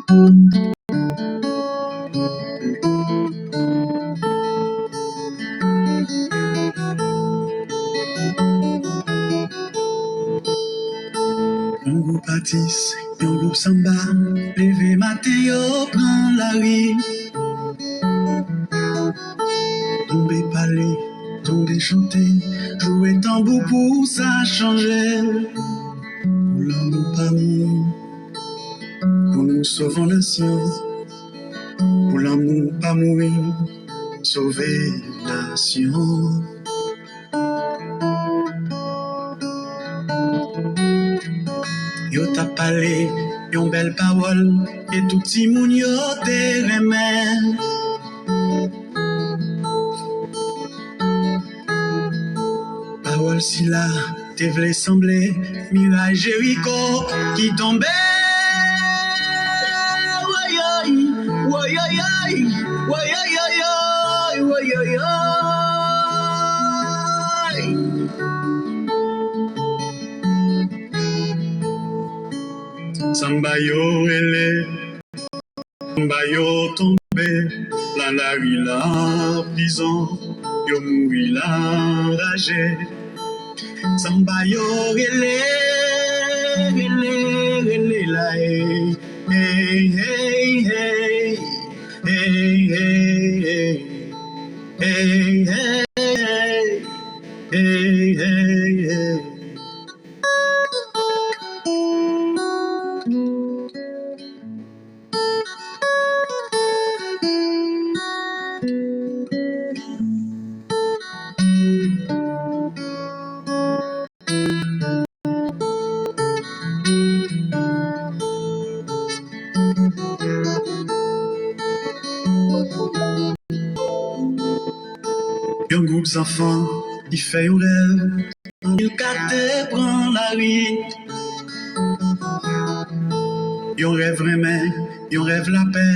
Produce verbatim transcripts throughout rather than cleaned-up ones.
Yon gwoup atis, yon gwoup sanba, leve maten yo pran lari. Tonbe pale, tonbe chante, jwe tanbou pou sa chanje. Pou lanmou pa mouri, pou nou sove yon nasyon. Pou lanmou pa mouri, sove nasyon. Yo t ap pale yon bèl pawòl ke tout timoun yo te renmen. Pawòl sila te vle sanble miray Jeriko ki tonbe. Woyoy, woyoyoy, woyoyoyoy, woyoyoy. Sanba yo rele, sanba yo tonbe, nan lari, nan prizon, yo mouri nan raje. Sanba yo rele, rele, rele la, ey, ey, ey, ey, ey, ey, ey, ey, ey, ey, ey, ey, ey. Yon gwoup zanfan ki fè yon rèv, an mil kat te pran lari. Yon rèv renmen, yon rèv lapè,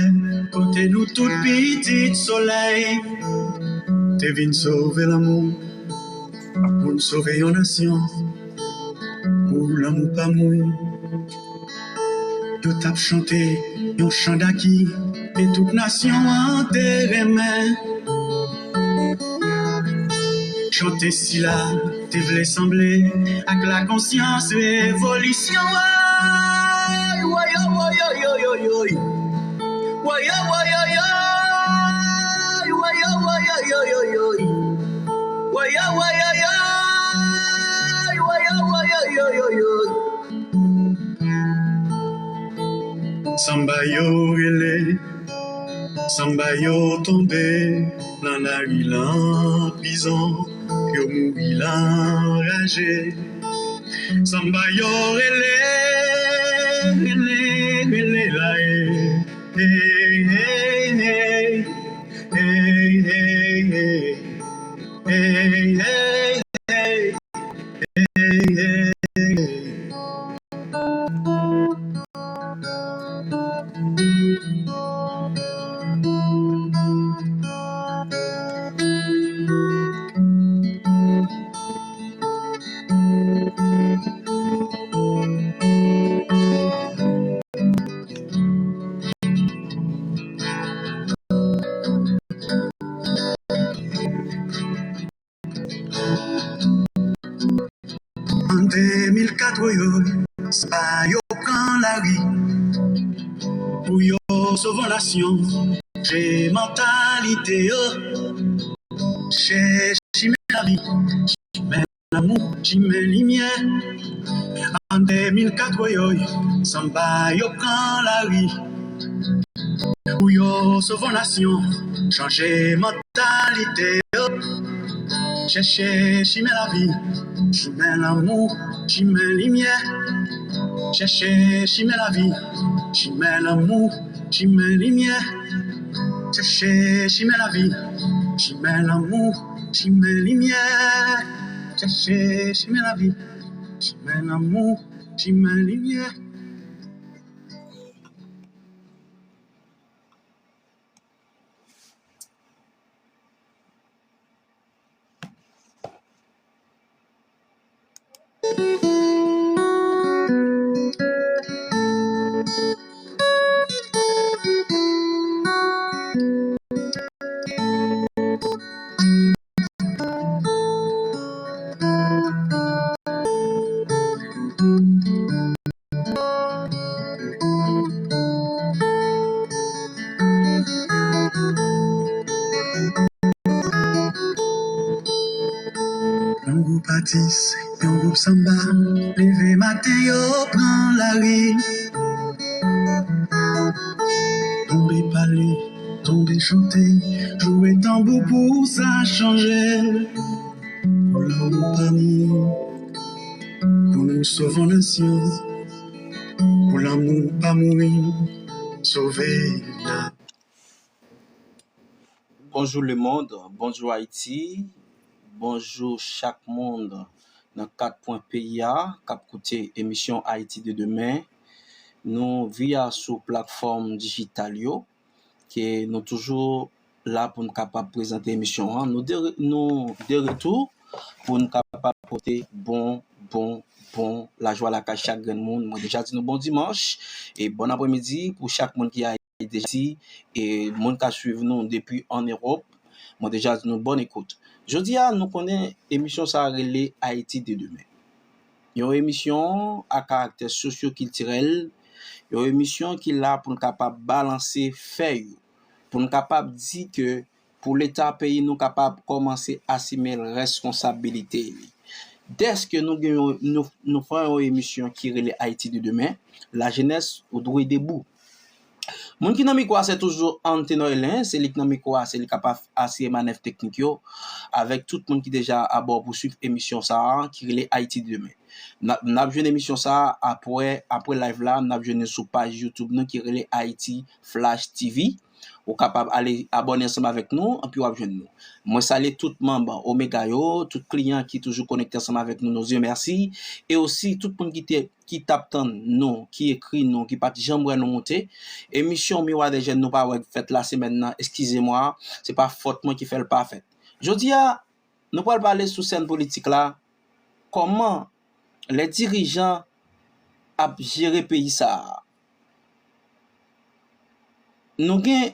kote nou tout pitit solèy te vin sove lanmou, pou n sove yon nasyon, pou lanmou pa mouri. Yo t ap chante yon chan daki ke tout nasyon an te renmen. Chante sila te vle sanble ak lakonsyans revolisyon an. Woyo, woyo, yo, yo, yo. Woyo, woyo, yo. Woyo, woyo, yo, yo, yo. Woyo, woyo, yo. Woyo, woyo, yo, yo, yo. Sanba yo rele, sanba yo tonbe, nan lari, nan prizon, yo mouri nan raje. Sanba yo rele, rele, rele la, e, e, e, e, e, e, e, e, e, e, e, e. An de mil kat, woyoy, sa yo pran lari pou yo sove nasyon, chanje mantalite yo, chèche chimen lavi, chimen lanmou, chimen limyè. An de mil kat, woyoy, sanba yo pran lari pou yo sove nasyon, chanje mantalite yo, chèche chimen lavi, chimen lanmou, chimen limyè, chèche chimen lavi, chimen lanmou, chimen limyè, chèche chimen lavi, chimen lanmou, chimen limyè, chèche chimen lavi, chimen lanmou, chimen limyè. Sis, yon gwoup sanba leve maten, yo pran lari. Tonbe pale, tonbe chante, joure tanbou pou sa chanje. Pou lanmou pa mouri, pou nou sove nasyon. Pou lanmou pa mouri, sove nasyon. Bonjou lemonn, bonjou Ayiti, bonjou chak moun nan kat kwen peyi a k ap koute emisyon Ayiti de demen. Nou via sou platfòm dijital yo, ke nou toujou la pou n kapab prezante emisyon an. Nou de, nou de retou pou n kapab pote bon, bon, bon lajwa lakay chak grenn moun. Mwen deja di nou bon dimanch e bon apremidi pou chak moun ki a deja di, e moun k ap swiv nou depi ann Ewòp, mwen deja di nou bòn ekout. Jodi a, nou konnen emisyon sa a rele Ayiti de demen. Yon emisyon a karaktè sosyokiltirèl, yon emisyon ki la pou n kapab balanse fè yo, pou n kapab di ke pou Leta peyi nou kapab kòmanse asime reskonsabilite li. Dèske nou gen yon, nou, nou fè yon emisyon ki rele Ayiti de demen, lajenès ou dwe debou. Moun ki nan mikwo a se toujou Antenor Helen, se li k nan mikwo a, se li k ap asire manèv teknik yo, avèk tout moun ki deja abò pou swiv emisyon sa a ki rele Ayiti de demen. N ap, n ap jwenn emisyon sa a apre, apre live la, n ap jwenn li sou paj YouTube nou ki rele Haiti Flash T V. Ou kapab ale abòne ansanm avèk nou, anpi w ap jwenn nou. Mwen salye tout manm Omega yo, tout kliyan ki toujou konekte ansanm avèk nou, nou di yo mèsi. E osi, tout moun ki te, ki t ap tann nou, ki ekri nou, ki pa t janm wè nou moute. Emisyon Miwa dè Jèn nou pa wè fèt lasemèn nan, eskize mwa, se pa fòt mwen ki fè l pa fèt. Jodi a, nou pral pale sou sèn politik la, kòman lè dirijan ap jere peyi sa a. Nou gen,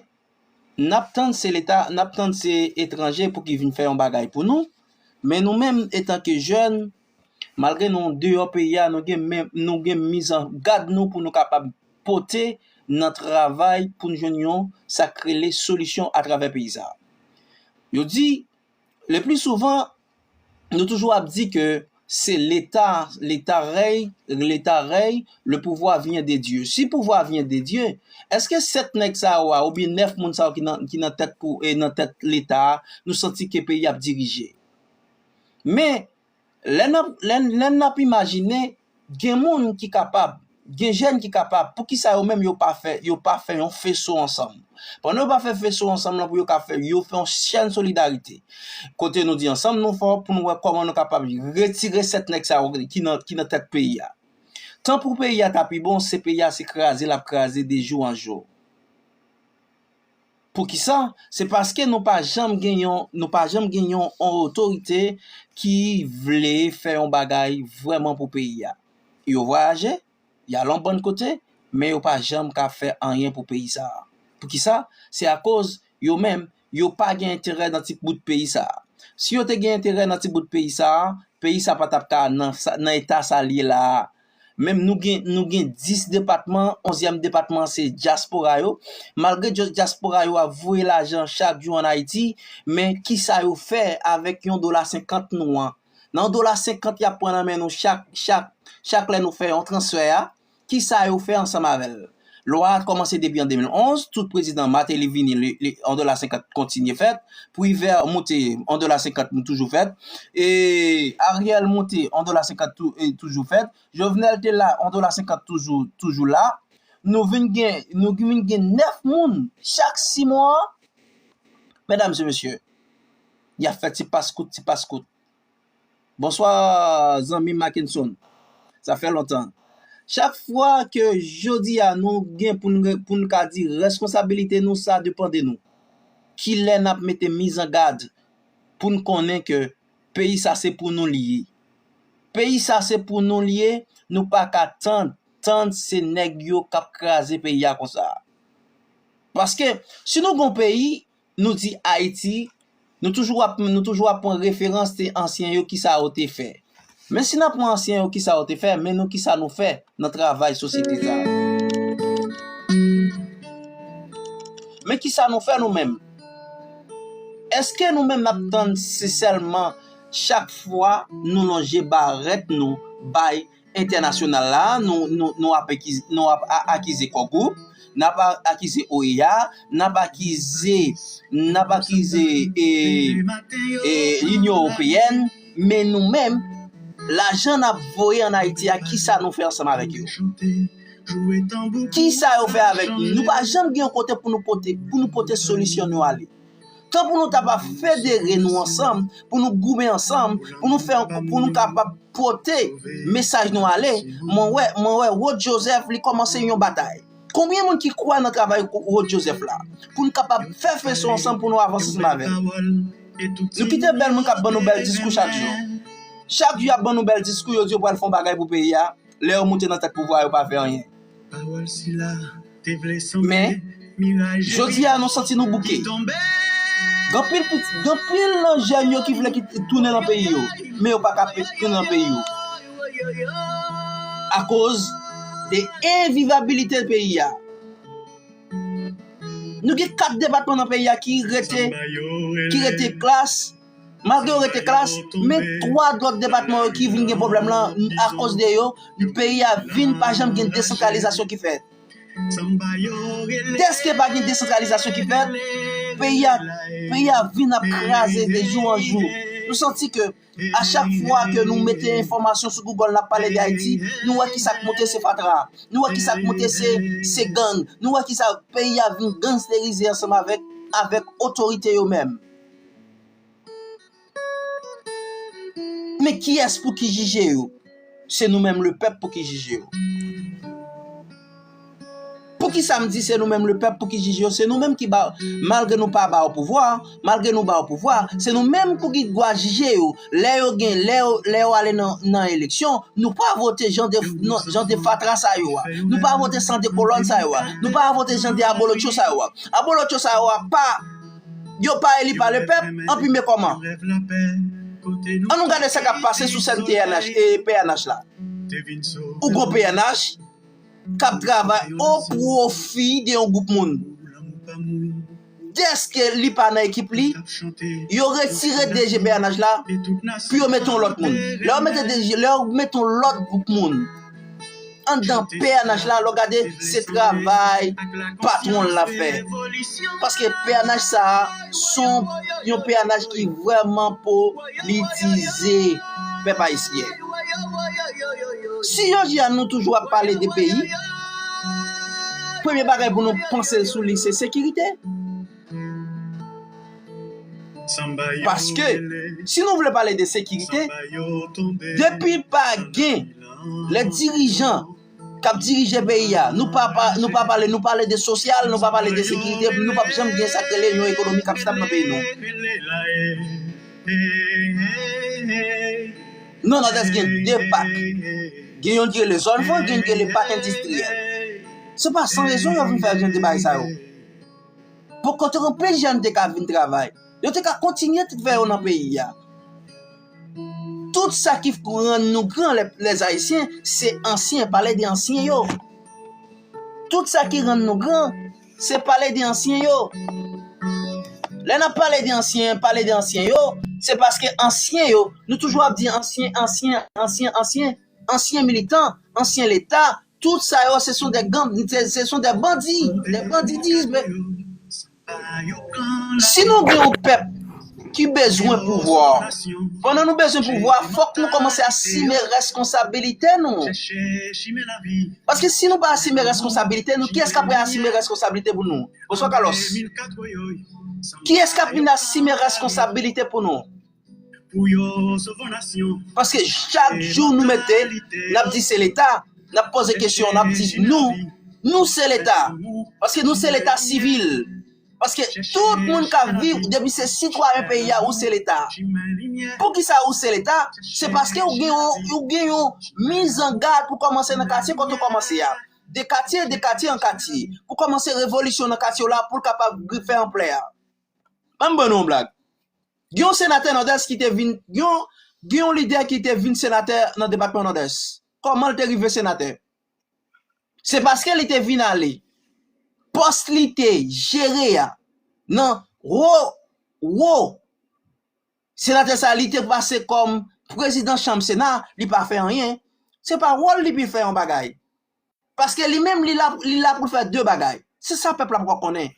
n ap tann se Leta, n ap tann se etranje pou ki vin fè yon bagay pou nou, men nou menm, etanke jèn, malgre nou deyò peyi a, nou gen men, nou gen mizangad nou pou nou kapab pote nan travay pou n jwenn yon, sa k rele solisyon atravè peyi sa a. Yo di, le pli souvan, nou toujou ap di ke se Leta, Leta rèy, Leta rèy, le pouvoir vient de Dieu. Si pouvwa vyen de Dye, èske sèt nèg sa yo a, oubyen nèf moun sa yo ki nan, ki nan tèt pou, e nan tèt Leta a, nou santi ke peyi ap dirije? Men, lè n ap, lè, lè n ap imajine, gen moun ki kapab, gen jèn ki kapab, poukisa yo menm yo pa fè, yo pa fè yon feso ansanm? Pandan yo pa fè feso ansanm lan pou yo ka fè, yo fè yon chèn solidarite. Kote nou di ansanm nou fò pou nou wè kòman nou kapab retire sèt nèg sa yo ki nan, ki nan tèt peyi a. Tan pou peyi a ta pi bon, se peyi a se kraze l ap kraze de jou an jou. Poukisa? Se paske nou pa janm gen yon, nou pa janm gen yon, yon otorite ki vle fè yon bagay vrèman pou peyi a. Yo vwayaje, y al yon bann kote, men yo pa janm ka fè anyen pou peyi sa a. Poukisa? Se akoz yo menm, yo pa gen enterè nan ti bout peyi sa a. Si yo te gen enterè nan ti bout peyi sa a, peyi sa pa t ap ka nan, nan eta sa l ye la a. Menm nou gen, nou gen dis depatman, onzyèm depatman se dyaspora yo. Malgre dyaspora yo ap voye lajan chak jou ann Ayiti, men kisa yo fè avèk yon dola senkant nou an? Nan yon dola senkant y ap pran nan men nou chak, chak, chak lè nou fè yon transfè a, kisa yo fè ansanm avè l? Lwa a kòmanse depi an de mil onz, tout prezidan Martelly vini, li, li, yon dola senkant kontinye fèt, Privert moute, yon dola senkant toujou fèt, e Ariel moute, yon dola senkant tou, e toujou fèt, Jovenel te la, yon dola senkant toujou, toujou la. Nou vin gen, nou vin gen nèf moun chak sis mwa. Medam e mesye, y ap fè ti paskout, ti paskout. Bonswa, zanmi Mackenson. Sa fè lontan. Chak fwa ke jodi a nou gen pou n, pou n ka di reskonsabilite nou, sa depann de nou. Kilè n ap mete mizangad pou n konnen ke peyi sa se pou nou li ye? Peyi sa se pou nou li ye, nou pa ka tann, tann se nèg yo k ap kraze peyi a konsa. Paske si nou gon peyi, nou di Ayiti, nou toujou ap, nou toujou ap pran referans te ansyen yo, kisa yo te fè. Men si n ap pran ansyen yo, kisa yo te fè, men nou kisa nou fè nan travay sosyete sa a? Men kisa nou fè nou menm? Èske nou menm n ap tann se sèlman Chak fwa nou lonje barèt nou bay entènasyonal la, nou, nou, nou ap akize, nou ap a- akize Core Group, n ap a- akize O E A, n ap akize, n ap akize e, e, Linyon Ewopeyèn, men nou menm, lajan n ap voye ann Ayiti a, kisa nou fè ansanm avèk yo? Kisa yo fè avèk nou? Nou pa janm gen yon kote pou nou pote, pou nou pote solisyon nou ale. Tan pou nou ta pa federe nou ansanm, pou nou goumen ansanm, pou nou fè, pou nou kapab pote mesaj nou ale, mwen wè, mwen wè Rod Joseph li kòmanse yon batay. Konbyen moun ki kwè nan travay Rod Joseph la? Pou nou kapab fè feso ansanm pou nou avanse ansanm avè l. Nou kite bèl moun k ap ban nou bèl diskou chak jou. Chak jou y ap ban nou bèl diskou, yo di yo pral fè yon bagay pou peyi a. Lè yo moute nan tèt pouvwa, yo pa fè anyen. Men, jodi a, nou santi nou bouke. Gen anpil piti, gen anpil nan jèn yo ki vle ki tounen nan peyi yo, men yo pa ka pe- tounen nan peyi yo. Akoz de envivabilite peyi a. Nou gen kat depatman nan peyi a ki rete, ki rete klas, malgre yo rete klas, men twa lòt depatman yo ki vin gen pwoblèm lan, akoz de yo, peyi a vin pa janm gen desantralizasyon ki fèt. Dèske pa gen desantralizasyon ki fèt, peyi a, peyi a vin ap kraze de jou an jou. Nou santi ke a chak fwa ke nou mete enfòmasyon sou Google, n ap pale de Ayiti, nou wè kisa k monte se fatra, nou wè kisa k monte se, se gang, nou wè kisa peyi a vin gangsterize ansanm avèk, avèk otorite yo menm. Men kiyès pou ki jije yo? Se nou menm lepèp pou ki jije yo. Poukisa m di se nou menm lepèp pou ki jije yo? Se nou menm ki ba, malgre nou pa ba yo pouvwa, malgre nou ba yo pouvwa, se nou menm pou ki dwa jije yo. Lè yo gen, lè yo, lè yo ale nan, nan eleksyon, nou pa vote jan de, non, jan de fatra sa yo a. Nou pa vote san de kolòn sa yo a. Nou pa vote jan de abolotcho sa yo a. Abolotcho sa yo a pa, yo pa eli pa lepèp, anpi men kòman? An nou gade sa k ap pase sou sèn T N H e P N H la. Ou gon P N H k ap travay o pwofi de yon gwoup moun. Dèske li pa nan ekip li, yo retire D G P N H la pou yo mete yon lòt moun. Lè yo mete D G, lè yo mete yon lòt gwoup moun anndan P N H la, lè w gade, se travay patwon l l ap fè. Paske P N H sa a, se yon P N H ki vrèman politize, pèp ayisyen. Si jodi a nou toujou ap pale de peyi, premye bagay pou nou panse sou li, se sekirite. Paske, si nou vle pale de sekirite, depi pa gen lè dirijan k ap dirije peyi a, nou pa, pa, nou pa pale, nou pale de sosyal, nou pa pale de sekirite, nou p ap janm gen sa k rele yon ekonomi k ap stab nan peyi nou. Nan Nòdès gen de pak. Gen youn ki rele zòn frank, gen youn ki rele pak endistriyèl. Se pa san rezon yo vin fè jan de bagay sa yo. Pou kote anpil jèn te ka vin travay. Yo te ka kontinye tout fè yo nan peyi a. Tout sa ki rann nou gran, lè, lèzayisyen, se ansyen, pale de ansyen yo. Tout sa ki rann nou gran, se pale de ansyen yo. Lè n ap pale de ansyen, pale de ansyen yo, se paske ansyen yo, nou toujou ap di ansyen, ansyen, ansyen, ansyen, ansyen militan, ansyen Leta, tout sa yo, se son de gang, se, se son de bandi, de banditis. Si nou gen yon pèp ki bezwen pouvwa, pandan nou bezwen pouvwa, fòk nou kòmanse asime reskonsabilite nou. Paske si nou pa asime reskonsabilite nou, kiyès k ap asime reskonsabilite pou nou? Bonswa, Carlos. Kiyès k ap vin asime reskonsabilite pou nou? Paske chak jou nou mete, n ap di se Leta, n ap poze kesyon, n ap di nou, nou se Leta. Paske nou se Leta sivil. Paske tout moun k ap viv, depi se sitwayen peyi a, ou se Leta. Poukisa ou se Leta? Se paske ou gen yon, ou gen yon mizangad pou kòmanse nan katye kote ou kòmanse a. De katye, de katye an katye. Pou kòmanse revolisyon nan katye w la, pou l kapab fè anplè a. Ban m ban nou yon blag. Gen yon senatè Nòdès ki te vin, gen yon, gen yon lidè ki te vin senatè nan depatman Nòdès. Kòman l te rive senatè? Se paske li te vin ale pòs li te jere a nan wo, wo, Senatè sa, li te pase kòm prezidan chanm Sena, li pa fè anyen. Se pa wòl li pou l fè yon bagay. Paske li menm, li la, li la pou l fè de bagay. Se sa pèp la poko konnen.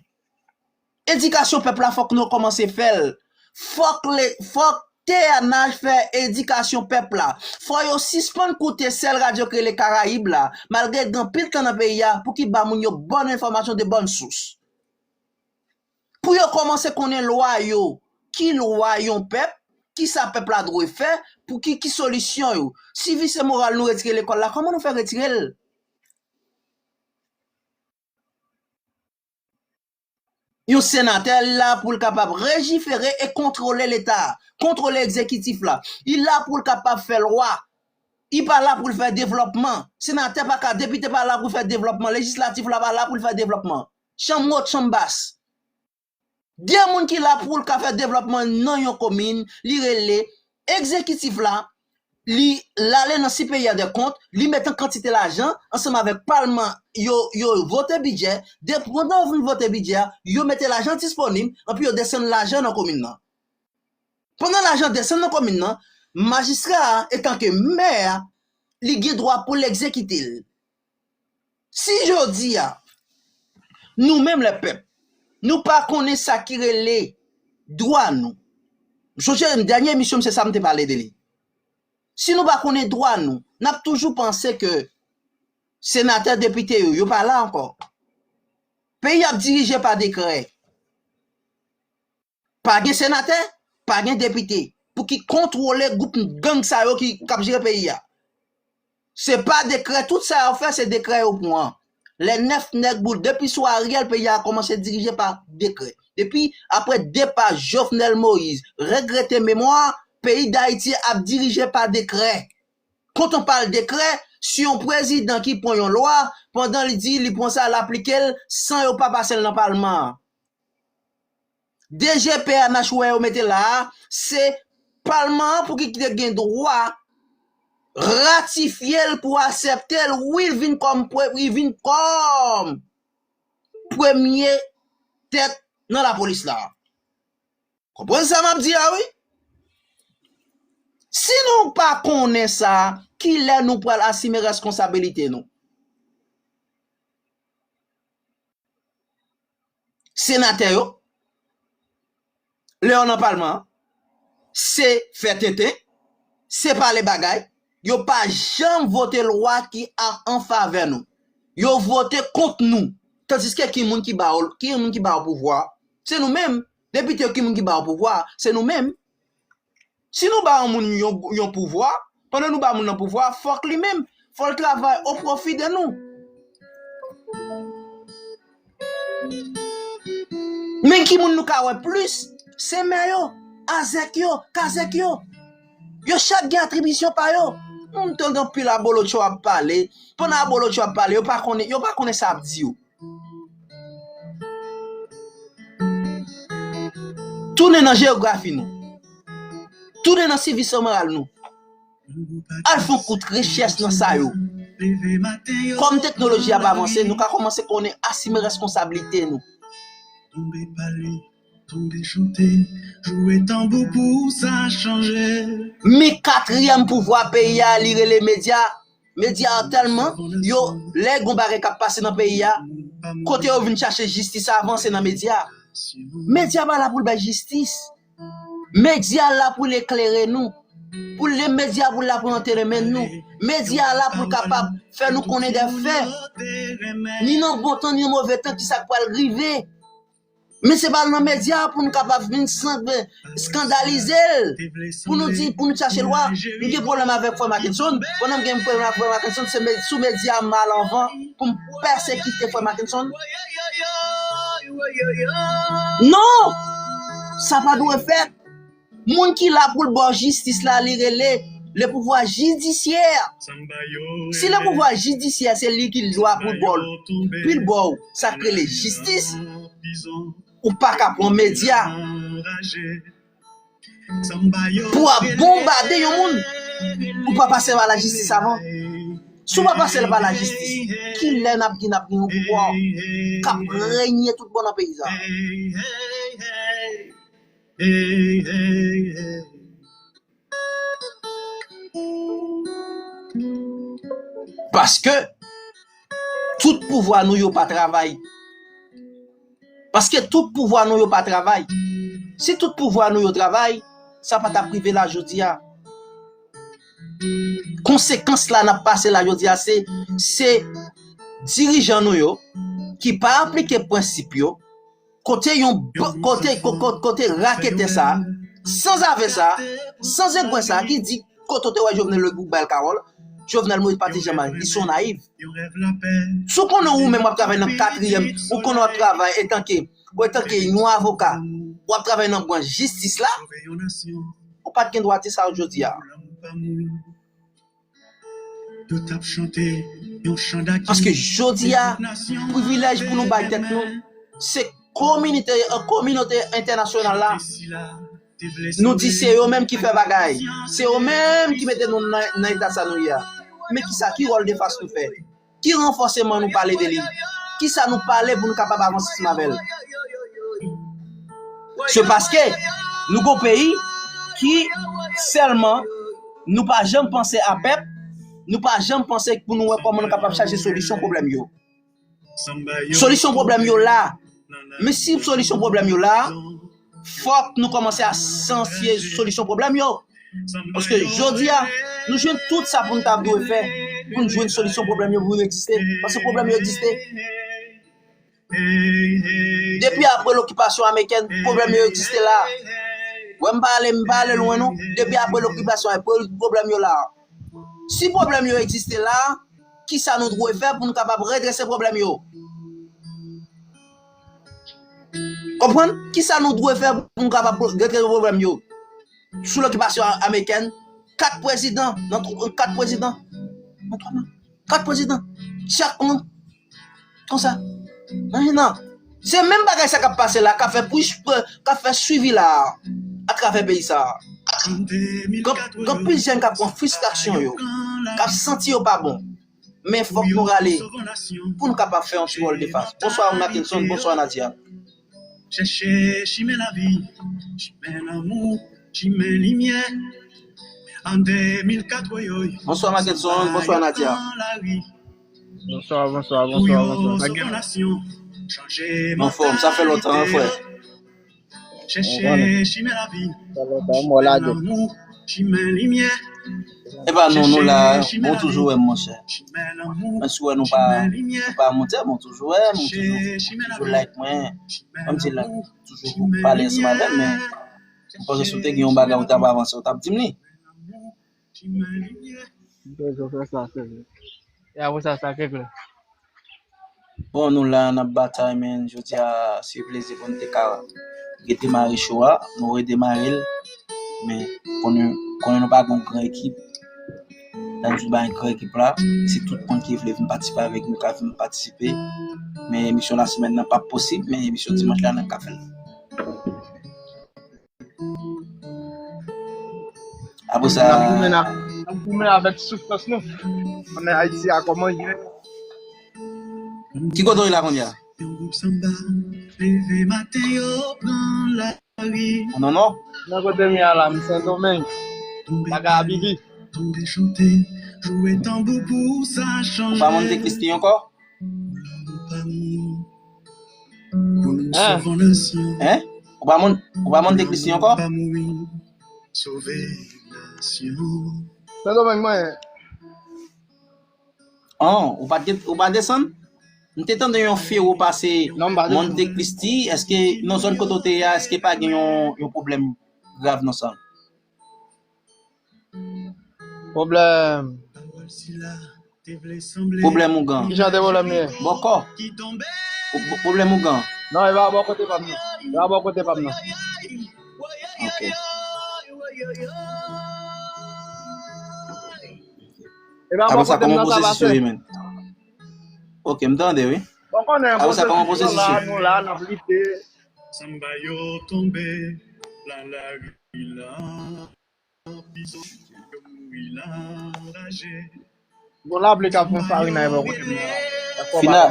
Edikasyon pèp la, fòk nou kòmanse fè l. Fòk le, fòk T N H fè edikasyon pèp la. Fò yo sispann koute sèl radyo ki rele Karayib la, malgre gen anpil tan nan peyi a, pou ki ba moun yo bòn enfòmasyon de bòn sous. Pou yo kòmanse konnen lwa yo. Ki lwa yon pèp? Kisa pèp la dwe fè? Pou ki, ki solisyon yo? Si vi se moral nou retire lekòl la, kòman nou fè retire l? Yon senatè, li la pou l kapab lejifere e kontwole Leta, kontwole egzekitif la. Li la pou l kapab fè lwa. Li pa la pou l fè devlòpman. Senatè pa ka, depite pa la pou l fè devlòpman. Lejislatif la pa la pou l fè devlòpman. Chanm wo, chanm bas. De moun ki la pou l ka fè devlòpman nan yon komin, li rele egzekitif la, li, l ale nan Siperyè dè Kont, li met an kantite lajan ansanm avèk palman, yo, yo vote bidjè, de, pandan yo fin vote bidjè a, yo mete lajan disponib, anpi yo desann lajan nan komin nan. Pandan lajan desann nan komin nan, majistra a, etanke mè, li gen dwa pou l egzekite l. Si jodi a, nou menm lè pèp, nou pa konnen sa ki rele dwa nou. M sonje dènye emisyon m, se sa m te pale de li. Si nou pa konnen dwa nou, n ap toujou panse ke senatè, depite yo, yo pa la ankò. Peyi ap dirije pa dekrè. Pa gen senatè, pa gen depite pou ki kontwole gwoup gang sa yo ki, k ap jere peyi a. Se pa dekrè, tout sa yo fè, se dekrè yo pran. Lè nèf nèg boule, depi sou Ariel, peyi a kòmanse dirije pa dekrè. Depi apre depa Jovenel Moïse, regrete memwa, peyi Dayiti ap dirije pa dekrè. Quand on parle dekrè, se yon prezidan ki pran yon lwa, pandan li di li pran sa, l aplike l san yo pa pase l nan palman an. D G P N H ou wè yo mete la a, se palman an pou ki te gen dwa ratifye l, pou aksepte l, wi, l vin kòm pre-, li vin kòm premye tèt nan lapolis la. Konprann sa m ap di a, wi. Si nou pa konnen sa, kilè nou pral asime reskonsabilite nou? Senatè yo, lè yo nan palman an, se fè tenten, se pale bagay, yo pa janm vote lwa ki a, an favè nou. Yo vote kont nou. Tandiske ki moun ki ba yo, ki moun ki ba yo pouvwa? Se nou menm. Depite yo, ki moun ki ba yo pouvwa? Se nou menm. Si nou ba yon moun yon, yon pouvwa, pandan nou ba moun nan pouvwa, fòk li menm, fò l travay o pwofi de nou. Men ki moun nou ka wè plis? Se mè yo, azèk yo, kazèk yo. Yo chak gen atribisyon pa yo. M tande anpil abolotcho ap pale. Pandan abolotcho ap pale, yo pa konnen, yo pa konnen sa ap di yo. Tounen nan jeyografi nou. Tounen nan sivis moral nou. Al fè yon kout rechèch nan sa yo. Kòm teknoloji ap avanse, nou ka kòmanse konnen asime reskonsablite nou. Men katriyèm pouvwa peyi a, li rele medya. Medya yo tèlman, yo, lè gon bagay k ap pase nan peyi a, kote yo vin chache jistis avan, se nan medya. Medya pa la pou l bay jistis. Medya la pou l eklere nou. Pou l, medya pou l la pou l anteremen nou. Medya la pou l kapab fè nou konnen de fè. Ni nan bon tan, ni nan move tan, ki sa k pral rive. Men se pa nan medya pou nou kapab vin san-, eskandalize l. Pou nou di, pou nou chache lwa. M gen pwoblèm avèk Frè Mackenson. Pandan m gen pwoblèm avèk Frè Mackenson, se me-, sou medya m al anvan pou m pèsekite Frè Mackenson. Non! Sa pa dwe fèt. Moun ki la pou l ba w jistis la, li rele le pouvwa jidisyè. Si le pouvwa jidisyè se li ki dwa pou l ba w, pou l ba w sa k rele jistis, ou pa ka pran medya pou w ap bonbade yon moun, ou pa pase pa lajistis avan. Si w pa pase l pa lajistis, kilè n ap gen, n ap gen yon pouvwa k ap renye tout bon nan peyi sa? Hey, hey, hey. Paske tout pouvwa nou yo pa travay. Paske tout pouvwa nou yo pa travay. Si tout pouvwa nou yo travay, sa pa t ap rive la jodi a. Konsekans la n ap pase la jodi a, se, se dirijan nou yo ki pa aplike prensip yo, kote yon, kote, ko- ko- kote raketè sa, sanzave sa, sanzengwen sa ki di kote w te wè Jovenel Moïse bay l kawòl, Jovenel Moïse pa t janm al, li se yon nayiv. Si w konnen ou menm w ap travay nan katriyèm, ou konnen w ap travay etanke, ou etanke yon avoka, w ap travay nan branch jistis la, ou pa t gen dwa di sa jodi a. Paske jodi a, privilèj pou nou bay tèt nou, se kominote, kominote entènasyonal la. Nou di se yo menm ki fè bagay. Se yo menm ki mete nou nan, nan eta sa nou ye a. Men kisa, ki wòl de fas nou fè? Ki ranfòseman nou pale de li? Kisa nou pale pou nou kapab avanse ansanm avè l? Se paske nou gon peyi ki sèlman nou pa janm panse a pèp, nou pa janm panse pou nou wè kòman nou kapab chache solisyon pwoblèm yo. Solisyon pwoblèm yo la. Men si solisyon pwoblèm yo la, fòk nou kòmanse a sanse solisyon pwoblèm yo. Paske jodi a, nou jwenn tout sa pou nou ta dwe fè, pou nou jwenn solisyon pwoblèm yo, pou yo egziste. Paske pwoblèm yo egziste. Depi apre lokipasyon amerikèn, pwoblèm yo egziste la. Wè, m pa ale, m pa ale lwen non. Depi apre lokipasyon, pwoblèm yo la. Si pwoblèm yo egziste la, kisa nou dwe fè pou nou kapab redrese pwoblèm yo? Konprann? Kisa nou dwe fè pou nou kapab redrese pwoblèm yo? Sou lokipasyon amerikèn, kat prezidan, nan tw- kat prezidan, nan twa mwa, kat prezidan, chak moun, konsa. Nan, nan. Se menm bagay sa k ap pase la, k ap fè pwis, k ap fè swivi la, atravè peyi sa. Gen, gen anpil jèn k ap pran fristrasyon yo, k ap santi yo pa bon. Men fòk nou rale pou nou kapab fè yon ti wòl de fas. Bonswa, Mackenson. Bonswa, Nadia. Chèche chimen lavi, chimen lanmou, chimen limyè. An de mil kat, woyoy. Bonswa, Mackenson. Bonswa, Nadia. Bonswa, bonswa, bonswa, bonswa. Sa gen? Anfòm, sa fè lontan, wi, frè. Chèche chimen lavi, chimen lanmou, chimen limyè. Epa nou, nou la, bon toujou wè m, monchè. Menm si w wè nou pa, nou pa monte, bon toujou wè m, toujou, toujou like mwen. Menm si la, toujou pale ansanm avè m, men m panse si w te gen yon bagay ou t ap avanse, ou t ap di m li. M bezwen fè sa, sèvi. E apre sa, sa ke klè. Bon, nou la, n ap batay, men jodi a, se plezi pou n te ka redemare show a. Nou redemare l, men konnen, konnen nou pa gen yon gran ekip. N ap di ba yon gran ekip la. Se tout moun ki vle vin patisipe avèk nou, ka vin patisipe. Men emisyon lasemèn nan p ap posib, men emisyon dimanch la, n ap ka fè l. Apre sa, n ap goumen ak, n ap goumen avèk soufrans nou. Konnen Ayiti a kòman ye. Ki kote w ye la kounye a? Yon gwoup sanba leve maten, yo pran lari. Non, non. Nan kote m ye a la, m Sendomeng. Bagay a bibi. Ou pa Monte Cristi ankò? Hein? Hein? Ou pa Mon-, ou pa Monte Cristi ankò? Sendomeng mwen ye. Oh, ou pa, ou pa desann? M te tande yon fero pase Monte Cristi. Èske nan zòn kote w te ye a, èske pa gen yon, yon pwoblèm grav nan sa? Pwoblèm. Pwoblèm ougan. Kijan de pwoblèm li ye? Bòkò. Pwo-, pwoblèm ougan. Non, e pa bò kote pa m nan. E pa bò kote pa m nan. Ok. E pa bò kote m nan sa pase. Ok, m tande, wi. Bon, konnen, apre sa, kòman pwosesis la, nou la, n ap lite. Sanba yo tonbe, la lari la. Bon, lapli k ap fè farina e bò kote m nan. Fina.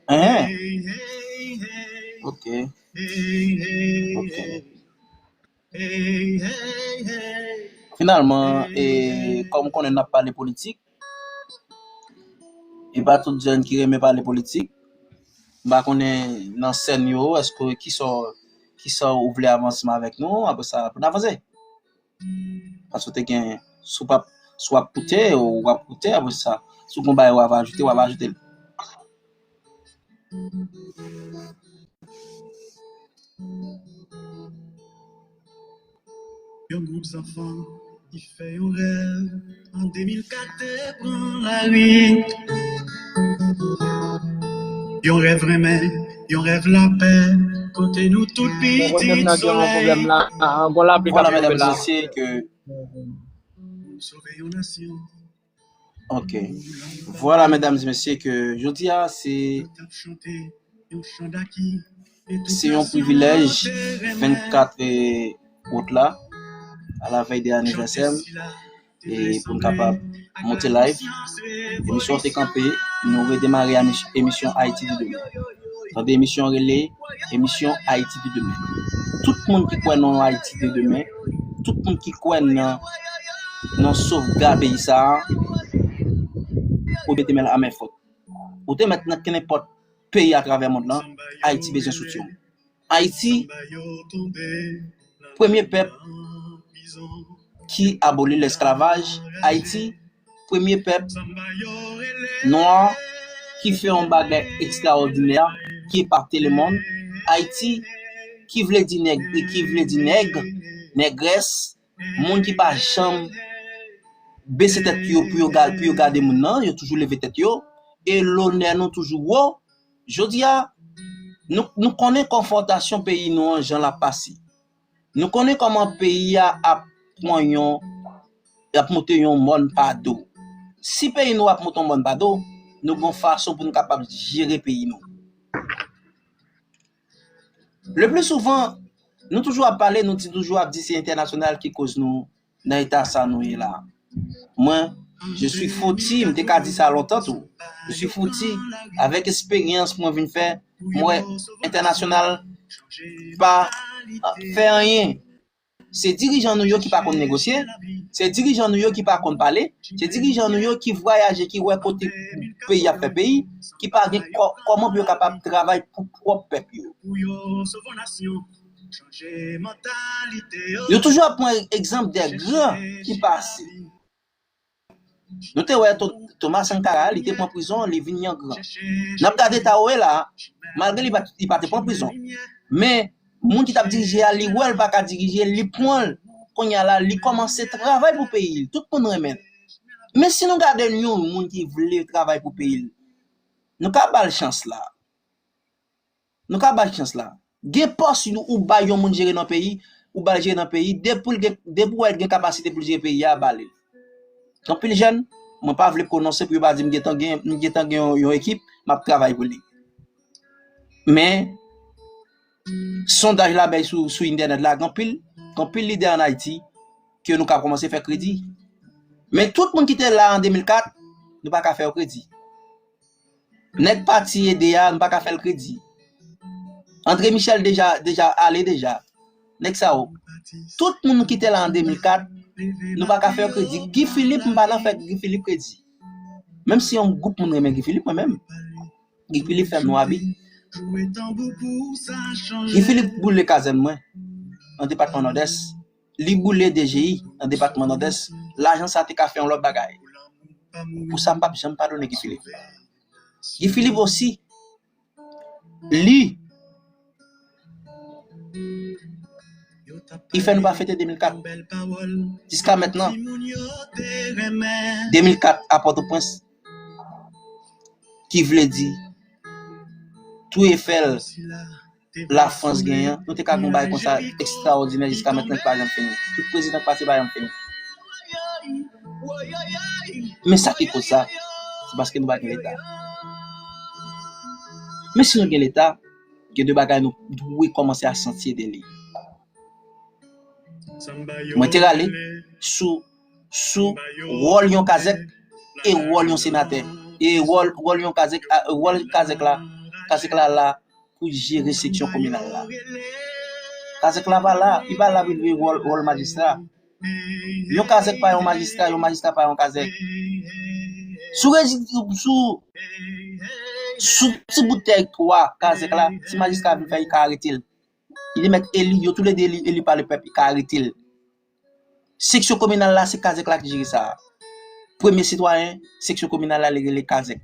Hein? Ok. Ok. Finalman, e, kòm ou konnen n ap pale politik, e pa tout jèn ki renmen pale politik. M pa konnen nan sèn yo, èske kisa, kisa ou vle avanse avèk nou, apre sa, pou n avanse. Paske w te gen, si w p ap, si w ap koute, w ap koute, apre sa, si w gen bagay w ap ajoute, w ap ajoute l. Yon gwoup zanfan ki fè yon rèv an de mil kat te pran lari. Yon rèv renmen, yon rèv lapè, kote nou tout pitit solèy. Vwala, medam, mesye, ke Ok. Vwala, medam e mesye, ke jodi a, se, se yon privilèj, vennkat out la, a la vèy de anivèsè m, e pou n kapab monte live. Emisyon an te kanpe, nou redemare emis-, emisyon Ayiti de demen. Tande emisyon rele, emisyon Ayiti de demen. Tout moun ki kwè nan Ayiti de demen, tout moun ki kwè nan, nan sovgad peyi sa a, ou mete men l a men fòt. Ou te mèt nan kenenpòt peyi atravè mond lan, Ayiti bezwen soutyen w. Ayiti, premye pèp ki aboli lesklavaj. Ayiti, premye pèp nwa ki fè yon bagay ekstraòdinè, ki epate lemonn. Ayiti, ki vle di nèg, ki vle di nèg, nègrès, moun ki pa janm bese tèt yo pou yo ga-, pou yo gade moun nan, yo toujou leve tèt yo, e lonè nou toujou wo. Jodi a, nou, nou konnen konfwontasyon peyi nou an jan l ap pase. Nou konnen kòman peyi a ap pran yon, ap monte yon mòn pa do. Si peyi nou ap monte yon mòn pa do, nou gon fason pou nou kapab jere peyi nou. Le pli souvan, nou toujou ap pale, nou di toujou ap di se entènasyonal ki koz nou nan eta sa nou ye la. Mwen, je suis foutu, m te ka di sa lontan tou. Je suis foutu, avèk esperyans mwen vin fè, m wè entènasyonal pa, ah, fè anyen. Se dirijan nou yo ki pa konn negosye, se dirijan nou yo ki pa konn pale, se dirijan nou yo ki vwayaje, ki wè kote peyi ap fè peyi, ki pa gen kò-, kòman pou yo kapab travay pou pwòp pèp yo. Yo toujou ap pran egzanp de gran ki pase. Nou te wè To-, Thomas Sankara, li te pran prizon, li vin yon gran. N ap gade eta ou ye la, malgre li pa, li pa te pran prizon. Men, moun ki t ap dirije a, li wè l pa ka dirije, li pran l. Kounye a la, li kòmanse travay pou peyi l. Tout moun renmen l. Men si nou gade yon moun ki vle travay pou peyi l, nou ka ba l chans la. Nou ka ba l chans la. Gen pòs ou, ou bay yon moun jere nan peyi, ou ba l jere nan peyi, depi l gen, depi w wè l gen kapasite pou l jere peyi a, ba li l. Gen anpil jèn, mwen pa vle pwononse pou yo pa di m gentan gen, m gentan gen yon, yon ekip, m ap travay pou li. Men, sondaj la bay sou, sou entènèt la, gen anpil, gen anpil lidè ann Ayiti ke nou ka kòmanse fè kredi. Men tout moun ki te la an de mil kat, nou pa ka fè yo kredi. Nèg pati ede a, nou pa ka fè l kredi. André Michel deja, deja ale deja. Nèg sa yo. Tout moun ki te la an de mil kat, nou pa ka fè yo kredi. Guy Philippe, m pa nan fè Guy Philippe kredi. Menm si yon gwoup moun renmen Guy Philippe, mwen menm. Guy Philippe fè m nou abi. Guy Philippe boule kazèn mwen nan depatman Nòdès. Li boule D G I nan depatman Nòdès. Lajan sa te ka fè yon lòt bagay. Pou sa, m p ap janm padone Guy Philippe. Guy Philippe osi, li, li fè nou pa fete de mil kat. Jiska mentnan, de mil kat a Pòtoprens, ki vle di tou Efèl Lafrans genyen, nou te ka gen yon bagay konsa ekstraòdinè jiska mentnan ki pa janm fini. Tout prezidan k pase pa janm fini. Men sa ki koz sa, se paske nou pa gen Leta. Men si nou gen Leta, gen de bagay nou dwe kòmanse a santi ede li. Mwen te rale sou, sou wòl yon kazèk e wòl yon senatè. E wòl, wòl yon kazèk, a, wòl kazèk la, kazèk la la, pou jere seksyon kominal la. Kazèk la pa la, li pa la pou l jwe wòl, wòl majistra. Yon kazèk pa yon majistra, yon majistra pa yon kazèk. Sou reji-, sou, sou ti bout tèritwa kazèk la, si majistra vin fè, li ka arete l. Li mèt eli, yo toulède eli, eli pa lepèp, li ka arete l. Seksyon kominal la, se kazèk la ki jere sa. Premye sitwayen seksyon kominal la, li rele kazèk.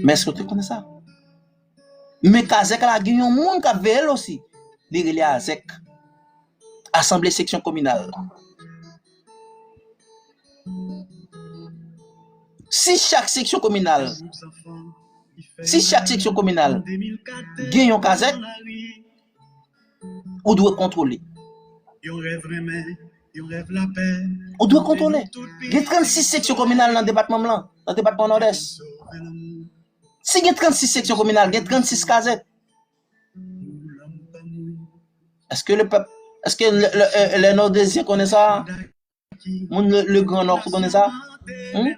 Men èske w te konnen sa? Men kazèk la, gen yon moun k ap veye l osi. Li rele azèk. Asanble seksyon kominal. Si chak seksyon kominal, si chak seksyon kominal gen yon kazèk, ou dwe kontwole. Ou dwe kontwole. Gen trannsis seksyon kominal nan depatman m lan, nan depatman Nòdès. Si gen trannsis seksyon kominal, gen trannsis kazèk. Èske lepèp, èske lè, lè, lè Nòdezyen konnen sa? Moun le, le Gran Nò, ou konnen sa? Hmm?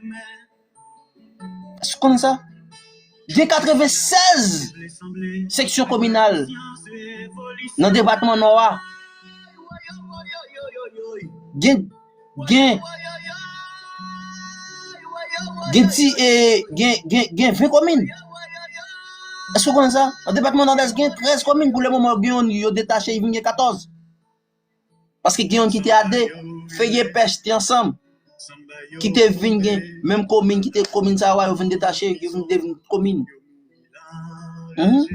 Èske ou konnen sa? Gen katrevensèz seksyon kominal nan depatman Nò a. Gen, gen, gen ti, e, gen, gen, gen ven komin. Èske ou konnen sa? Nan depatman Nòdès, gen trèz komin pou le moman, gen youn yo detache, li vin gen katòz. Paske gen youn ki te a de, Feye, Pèch te ansanm, ki te vin gen menm komin, ki te komin sa a, yo vin detache, yo vin devni komin. Mhm.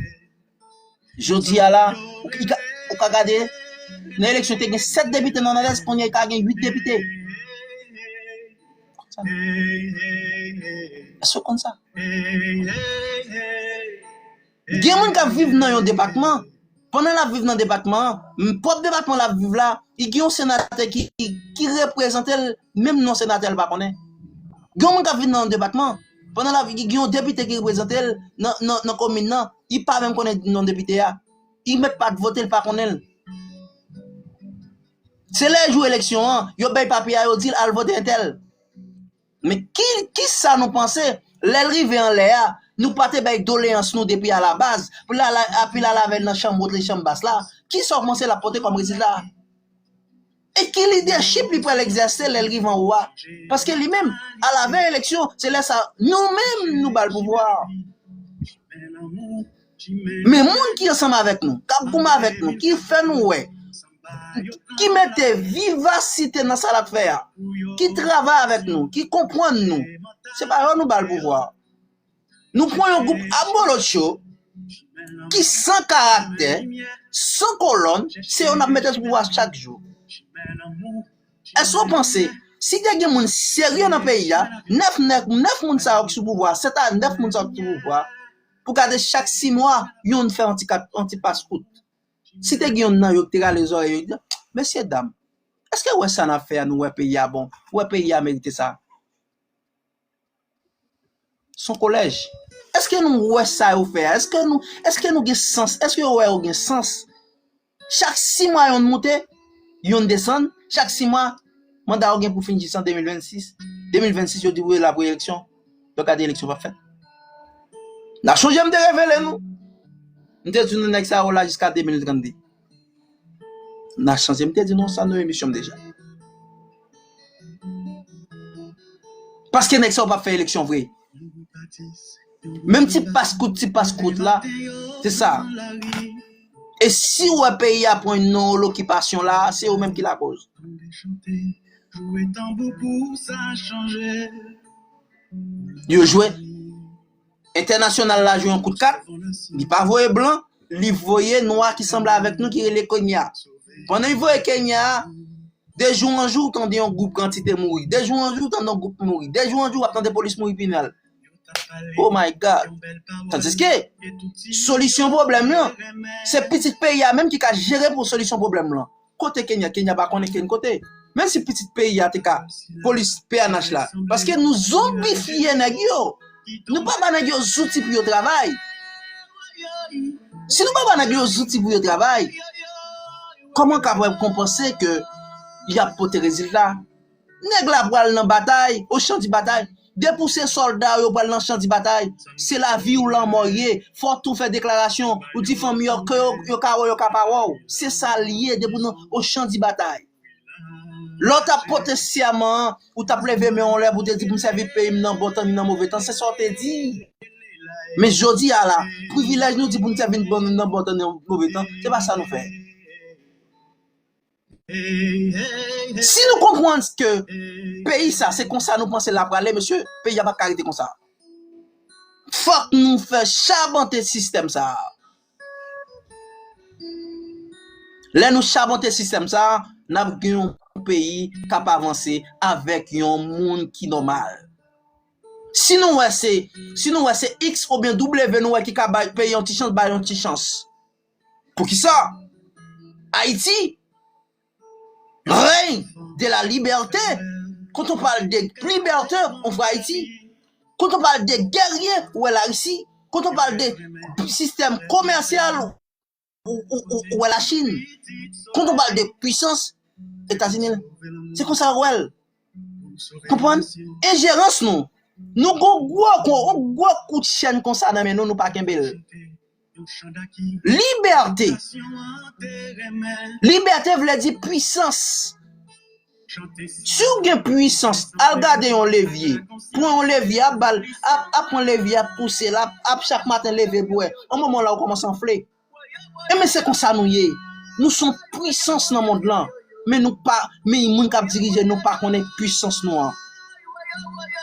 Jodi a la, ou ka, ou ka gade, nan eleksyon te gen sèt depite nan Nòdès, kounye a ka gen uit depite. Èske w konn sa? Gen moun k ap viv nan yon depatman. Pandan l ap viv nan depatman an, m, pwòp depatman l ap viv la, li gen yon senatè ki, ki, ki reprezante l, menm non senatè l pa konnen. Gen yon moun k ap viv nan yon depatman, pandan l ap, li gen yon depite ki reprezante l nan, nan, nan komin nan, li pa menm konnen non depite a. Li mèt pa t vote, l pa konnen l. Se lè jou eleksyon an, yo bay papye a, yo di l al vote entèl. Men ki, kisa nou panse, lè l rive anlè a, nou pa te bay doleyans nou depi alabaz, pou l al, pou l al avè l nan chanm wot e chanm bas la? Kisa w panse l ap pote kòm rezilta? E ki lidèchip li pral egzèse lè l rive anwo a? Paske li menm, alavè eleksyon, se lè sa, nou menm, nou ba l pouvwa a. Men moun ki ansanm avèk nou, k ap goumen avèk nou, ki fè nou wè, ki mete vivasite nan sa l ap fè a, ki travay avèk nou, ki konprann nou, se pa yo nou ba l pouvwa. Nou pran yon gwoup abolotcho ki san karaktè, san kolòn, se yo n ap mete sou pouvwa chak jou. Èske w panse, si te gen moun serye nan peyi a, nèf, nèf, nèf moun sa yo ki sou pouvwa, sèt a nèf moun sa yo ki sou pouvwa, pou gade chak sis mwa, youn fè yon ti kat, yon ti pas kout. Si te gen youn nan yo ki te rale zòrèy yo, yo di, "Mesye dam, èske w wè sa n ap fè a, nou wè peyi a bon, ou wè peyi a merite sa?" Se yon kolèj. Èske nou wè sa yo fè a? Èske nou, èske nou gen sans? Èske yo wè yo gen sans? Chak sis mwa youn moute, youn desann, chak sis mwa, manda yo gen pou fin jis an de mil vennsis. De mil vennsis, yo di pou yo la pou eleksyon. Yo gade eleksyon p ap fèt. N a chonje m te revele nou. M te di nou nèg sa yo la jiska de mil trannde. N a chanje m te di nou sa nan emisyon m deja. Paske nèg sa yo p ap fè eleksyon vre. Menm ti pas kout, ti pas kout la, se sa. E si w wè peyi a pran non lokipasyon la, se yo menm ki lakoz. Yo jwe. Entènasyonal la jwe yon kout kat, li pa voye blan, li voye nwa ki sanble avèk nou ki rele Kenya. Pandan li voye Kenya a, de jou an jou, w tande yon gwoup kantite mouri. De jou an jou, w tande yon gwoup mouri. De jou an jou, w ap tande polis mouri pi mal. Oh my God! Tandiske, solisyon pwoblèm lan, se pitit peyi a menm ki ka jere pou solisyon pwoblèm lan. Kote Kenya? Kenya pa konnen kenn kote. Menm si pitit peyi a te ka, polis P N H la. Paske nou zonbifye nèg yo. Nou pa ba nèg yo zouti pou yo travay. Si nou pa ba nèg yo zouti pou yo travay, kòman w ka pral konpanse ke y ap pote rezilta? Nèg la pral nan batay, o chan di batay. Depi w se sòlda, yo pral nan chan di batay. Se lavi ou lanmò ye. Fò w tou fè deklarasyon. Ou di fanmi yo ke yo, yo ka wè w, yo ka pa wè w. Se sa l ye depi w nan o chan di batay. Lè w t ap pote sèman an, ou t ap leve men w anlè pou w te di pou m sèvi peyi m nan bon tan ni nan move tan. Se sa w te di. Men jodi a la, privilèj nou di pou n sèvi n bon, nan bon tan ni nan move tan, se pa sa nou fè. Si nou konprann ke peyi sa se konsa nou panse l ap prale, mesye, peyi a p ap ka rete konsa. Fòk nou fè chabante sistèm sa a. Lè nou chabante sistèm sa a, n ap gen yon peyi k ap avanse avèk yon moun ki nòmal. Si nou wè se, si nou wè se X oubyen W nou wè ki ka bay peyi yon ti chans, bay yon ti chans. Poukisa? Ayiti, règne de la liberté. Quand on parle de liberté, on voit Haïti. Quand on parle de guerrier, ou wè la Russie. Quand on parle de système commercial, ou, ou, ou, ou wè la Chine. Quand on parle de puissance, Etazini, se konsa ou wè l. Konprann? Enjerans nou. Nou gon gwo, gwo, gwo kout chèn konsa nan men nou, nou pa kenbe l. Libète. Libète vle di pwisans. Si w gen pwisans, al gade yon levye. Pran yon levye, ap ba l, ap, ap pran levye, ap pouse l, ap, ap chak maten leve pou wè. Yon moman la, ou kòmanse anfle. Enben, se konsa nou ye. Nou se yon pwisans nan mond lan. Men nou pa, men moun k ap dirije nou pa konnen pwisans nou an.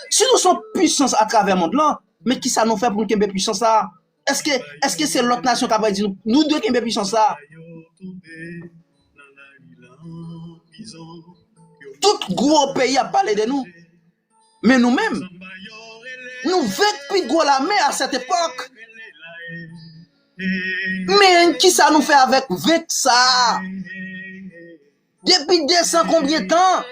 Si nou se yon pwisans atravè mond lan, men kisa nou fè pou nou kenbe pwisans la? Èske, èske se lòt nasyon k ap di nou, nou dwe kenbe pwisans la? Tout gwo peyi ap pale de nou. Men nou menm, nou venk pi gwo lame a sèt epòk. Men kisa nou fè avèk venk sa a? Depi de san konbyen tan?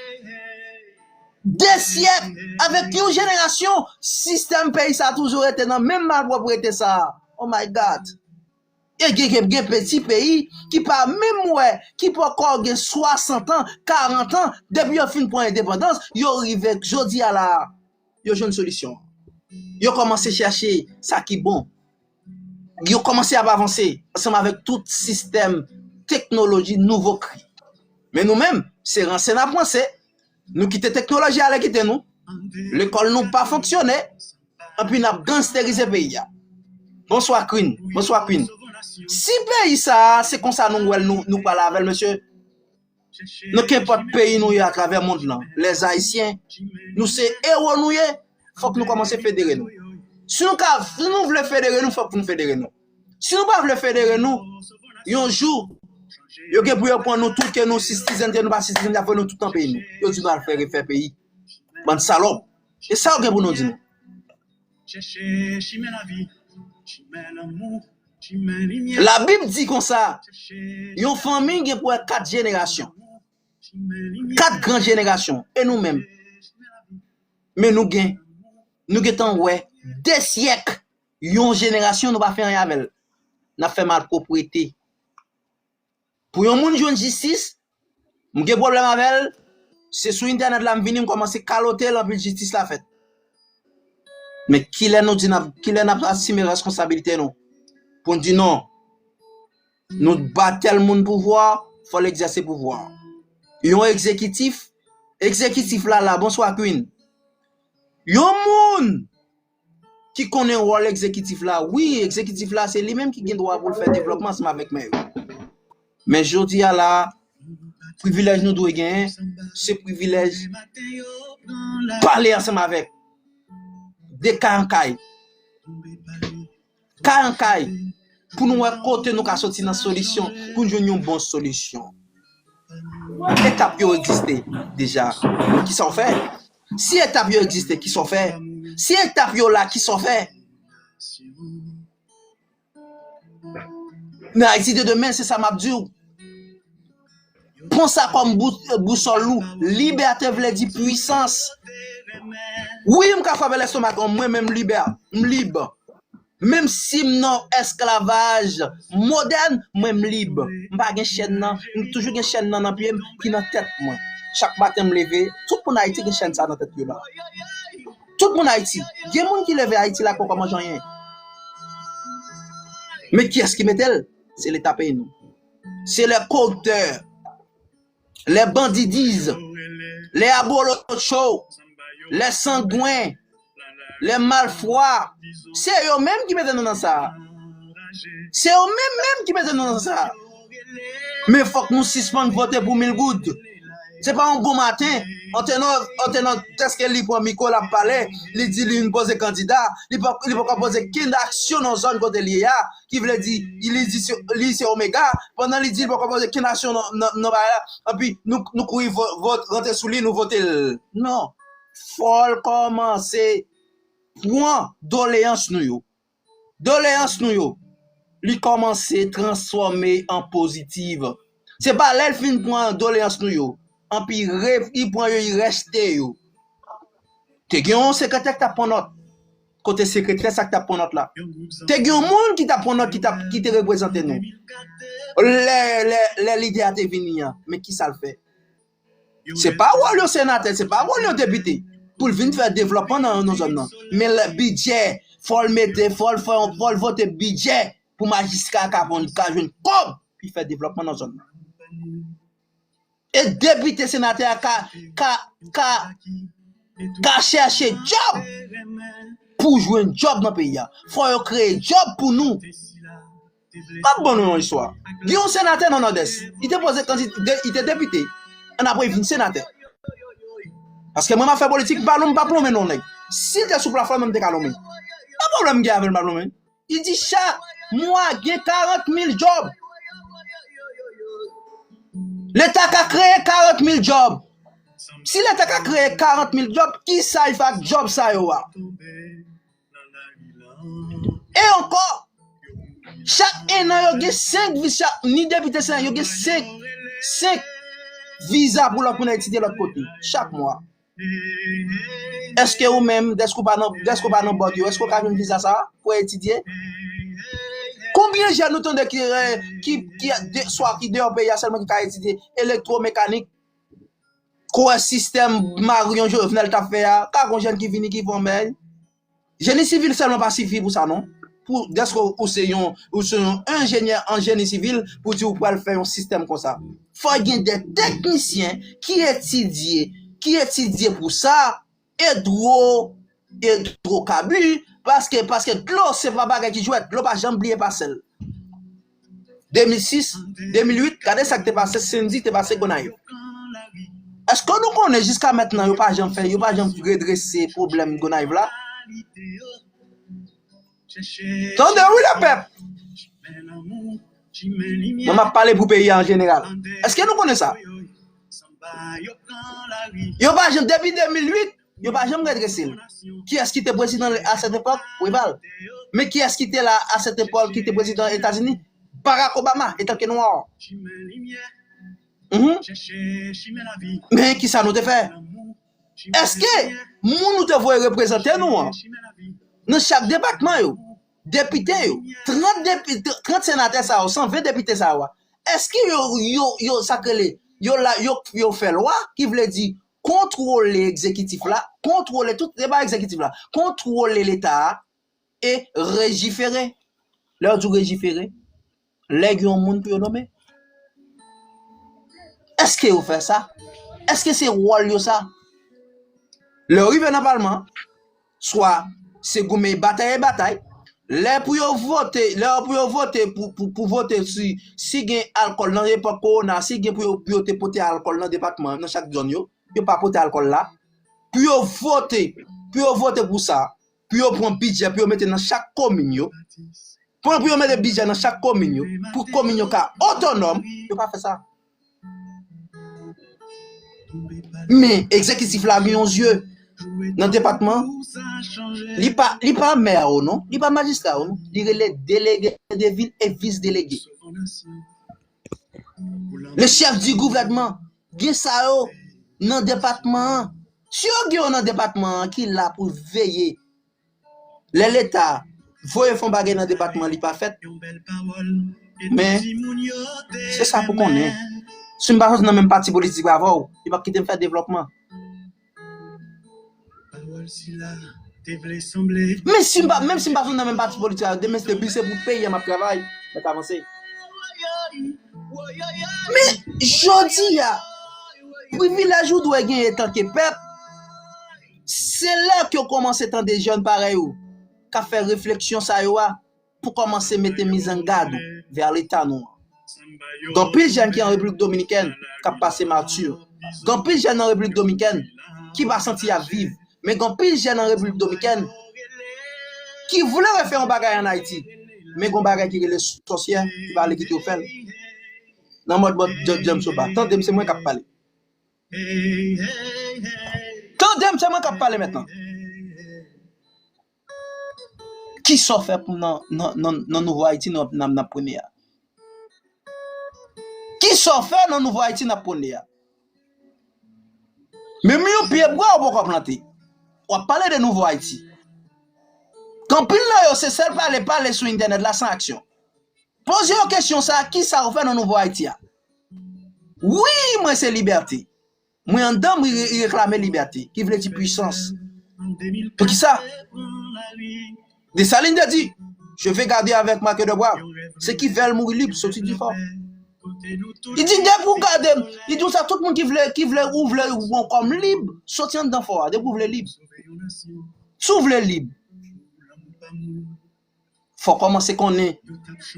De syèk, avèk yon jenerasyon, sistèm peyi sa a toujou rete nan menm malpwòprete sa a. Oh my God! E gen, gen, gen peti peyi ki pa menm wè, ki poko gen swasant an, karant an, depi yo fin pran endepandans, yo rive jodi a la a, yo jwenn solisyon. Yo kòmanse chèche sa ki bon. Yo kòmanse ap avanse ansanm avèk tout sistèm teknoloji nouvo kri. Men nou menm, se ranse n ap ranse. Nou kite teknoloji ale kite nou. Lekòl nou pa fonksyone. Anpi n ap gangsterize peyi a. Bonswa Queen. Bonswa Queen. Si peyi sa a, se konsa nou wè l, nou, nou pale avè l, mesye. Nan kenpòt peyi nou ye atravè mond lan, lèzayisyen, nou se ewo nou ye, fòk nou kòmanse federe nou. Si nou ka, si nou vle federe nou, fòk nou federe nou. Si nou pa vle federe nou, yon jou, yo gen pou yo pran nou tout ke nou sitizen, ke nou pa sitizen, y ap voye nou tout nan peyi nou. Yo di nou al fè refè peyi. Bann salòp. E sa yo gen pou nou di nou? Chèche chimen lavi, chimen lanmou, chimen limyè. Labib di konsa, yon fanmi gen pou wè kat jenerasyon. Kat gran jenerasyon. E nou menm? Men nou gen, nou gentan wè de syèk, yon jenerasyon nou pa fè anyen avè l. N ap fè malpwoprete. Pou yon moun jwenn jistis, m gen pwoblèm avè l, se sou entènèt la m vini, m kòmanse kalote l, anpi jistis la fèt. Men kilè nou di n ap, kilè n ap asime responsabilite nou? Pou n di non. Nou ba tèl moun pouvwa, fò l egzèse pouvwa. Yon egzekitif, egzekitif la la, bonswa Queen. Yon moun ki konnen wòl egzekitif la. Wi, egzekitif la, se li menm ki gen dwa pou l fè devlòpman ansanm avèk mè yo. Men jodi a la, privilèj nou dwe genyen, se privilèj pale ansanm avèk, de kay an kay. Kay an kay, pou nou wè kote nou ka soti nan solisyon, pou n jwenn yon bon solisyon. Etap yo egziste deja. Kisa w fè? Si etap yo egziste, kisa w fè? Si etap yo la, kisa w fè? Nan Ayiti de demen, se sa m ap di w. Pran sa kòm bou-, bousòl ou. Libète vle di pwisans. Wi, m ka frape lèstomak mwen, men m libè. M lib. Menm si m nan esklavaj modèn, mwen m lib. M pa gen chèn nan, m toujou gen chèn nan nan pye m ki nan tèt mwen. Chak maten m leve, tout moun Ayiti gen chèn sa nan tèt yo la. tout moun Ayiti. Gen moun ki leve Ayiti la poko manje anyen. Men kiyès ki mete l? Se Leta peyi nou. Se lè koriptè, lè bandidiz, lè abolotcho, lè sangwen, lè malfwa. Se yo menm ki mete nou nan sa. Se yo menm menm ki mete nou nan sa. Men fòk nou sispann vote pou mil goud. Se pa yon bon maten. Antenò, Antenò, dèske li pran mikwo, l ap pale, li di li vin poze kandida, li pa, li poko poze kenn aksyon nan zòn kote li ye a, ki vle di, li di se, li se omega, pandan li di li poko poze kenn aksyon nan, nan, nan bagay la, anpi nou, nou kouri vo-, vot, rantre sou li, nou vote l. Non. Fò l kòmanse pran doleyans nou yo. Doleyans nou yo, li kòmanse transfòme an pozitiv. Se pa lè l fin pran doleyans nou yo, anpi re, li pran yo, li rejte yo. Te gen yon sekretè ki t ap pran nòt. Kote sekretè sa ki t ap pran nòt la? Te gen yon moun ki t ap pran nòt, ki t ap, ki te reprezante nou. Lè, lè, lè lide a te vini an, men kisa l fè? Se pa wòl yon senatè, se pa wòl yon depite pou l vin fè devlòpman nan, nan zòn nan. Men lè bidjè, fò l mete, fò l fè, fò l vote bidjè pou majistra ka pran, ka jwenn kòb pou fè devlòpman nan zòn nan. E depite, senatè a ka, ka, ka, ka chèche djòb pou jwenn djòb nan peyi a. Fò yo kreye djòb pou nou. M ap ban nou yon istwa. Gen yon senatè nan Nòdès. Li te poze kandida, li te depite. Ann apre, li vin senatè. Paske mwen, m ap fè politik, m pa lonmen, m p ap lonmen non nèg. Si l te sou platfòm, m te ka lonmen. Pa pwoblèm m gen avè l, m p ap lonmen. Li di chak mwa gen karant mil djòb. Leta ka kreye karant mil djòb. Si Leta ka kreye karant mil djòb, kisa l fè ak djòb sa yo a? E ankò, chak ennan yo gen senk vi-, chak, ni depite senatè, yo gen senk, senk viza pou lòt moun al etidye lòt kote, chak mwa. Èske ou menm, dèske ou pa nan, dèske ou pa nan bòd yo, èske ou ka jwenn viza sa a pou etidye? Konbyen jèn nou tande ki, eh, ki, ki de, swa ki deyò peyi a sèlman ki ka etidye elektwomekanik, kwè sistèm Marion Jovenel t ap fè a, ka gon jèn ki vini ki fè yon bèy. Jeni sivil sèlman pa sifi pou sa, non. Pou, dèske ou se yon, ou se yon enjenyè an jeni sivil, pou di ou pral fè yon sistèm konsa. Fò gen de teknisyen ki etidye, ki etidye pou sa, edwo, edwokabi, paske, paske dlo se pa bagay ki jwèt, dlo pa janm bliye pasè l. De mil sis, de mil uit, gade sa k te pase Sendy, te pase Gonayiv. Èske nou konnen jiska mentnan yo pa janm fè, yo pa janm redrese pwoblèm Gonayiv la? Tande wi lepèp! Mwen m ap pale pou peyi a an jeneral. Èske nou konnen sa? Yo pa janm, depi de mil uit, yo pa janm redrese l. Kiyès ki te prezidan a sèt epòk? Preval. Men kiyès ki te la a sèt epòk, ki te prezidan Etazini? Barack Obama, etanke nwa. Mhm. Men kisa nou te fè? Èske moun nou te voye reprezante nou an, nan chak depatman yo, depite yo, trant depi-, trant senatè sa yo, san ven depite sa yo a, èske yo, yo, yo, sa k rele, yo la, yo, yo fè lwa, ki vle di kontwole egzekitif la, kontwole tout, se pa egzekitif la, kontwole Leta a, e lejifere. Lè yo di w lejifere, lè gen yon moun pou yo nonmen. Èske yo fè sa? Èske se wòl yo sa? Lè yo rive nan palman, swa se goumen batay e batay, lè pou yo vote, lè pou yo vote pou, pou, pou vote si, si gen alkòl nan epòk kowona, si gen pou yo, pou yo te pote alkòl nan depatman, nan chak zòn yo, yo pa pote alkòl la. Pou yo vote, pou yo vote pou sa, pou yo pran bidjè, pou yo mete nan chak komin yo. Pou, pou yo mete bidjè nan chak komin yo, pou komin yo ka otonòm, yo pa fè sa. Men, egzekitif la gen yon zye nan depatman. Li pa, li pa mè yo non, li pa majistra yo non. Li rele delege de vil e vis delege. Le chef du gouvernement, gen sa yo nan depatman an. Si yo gen yo nan depatman an ki la pou veye, lè Leta voye fè yon bagay nan depatman, li pa fèt. Men, se sa pou konnen. Si m pa soti nan menm pati politik avè w, li p ap kite m fè devlòpman. Men si m pa, menm si m pa sot nan menm pati politik la, demen depi se pou peyi a m ap travay, mèt avanse. Men jodi a, privilèj ou dwe genyen etanke pèp, se lè ke w kòmanse tande jèn parèy ou k ap fè refleksyon sa yo a, pou kòmanse mete mizangad vè leta nou an. Gen anpil jèn ki an Repiblik Dominikèn k ap pase mati. Gen anpil jèn nan Repiblik Dominikèn ki pa santi y ap viv. Men gen anpil jèn nan Repiblik Dominikèn ki vle refè yon bagay ann Ayiti. Men gen yon bagay ki rele sòsyè ki pa vle kite yo fè l. Nan mòd mòd Djan-, James Soba. Tande m, se mwen k ap pale. Tande m, se mwen k ap pale mentnan. Kisa w fè pou nan, nan, nan, nan Nouvo Ayiti n ap, n ap, n ap prene a? Kisa w fè nan Nouvo Ayiti n ap prene a? Menm yon pye bwa ou poko plante. W ap pale de Nouvo Ayiti. Gen anpil nan yo, se sèl pale, pale sou entènèt la san aksyon. Poze yo kesyon sa, kisa w fè nan Nouvo Ayiti a? Wi, mwen se libète. Mwen anndan m, li re-, li reklame libète, ki vle di pwisans. Poukisa? Desalin te di, je vais garder avec moi que de bois. Ceux qui veulent mourir libres, sortir du fort. Li di, depi w gade m, li di sa, tout moun ki vle, ki vle, ou vle, ou bon kòm lib, soti anndan fò a, depi w vle lib. Si w vle lib, fò w kòmanse konnen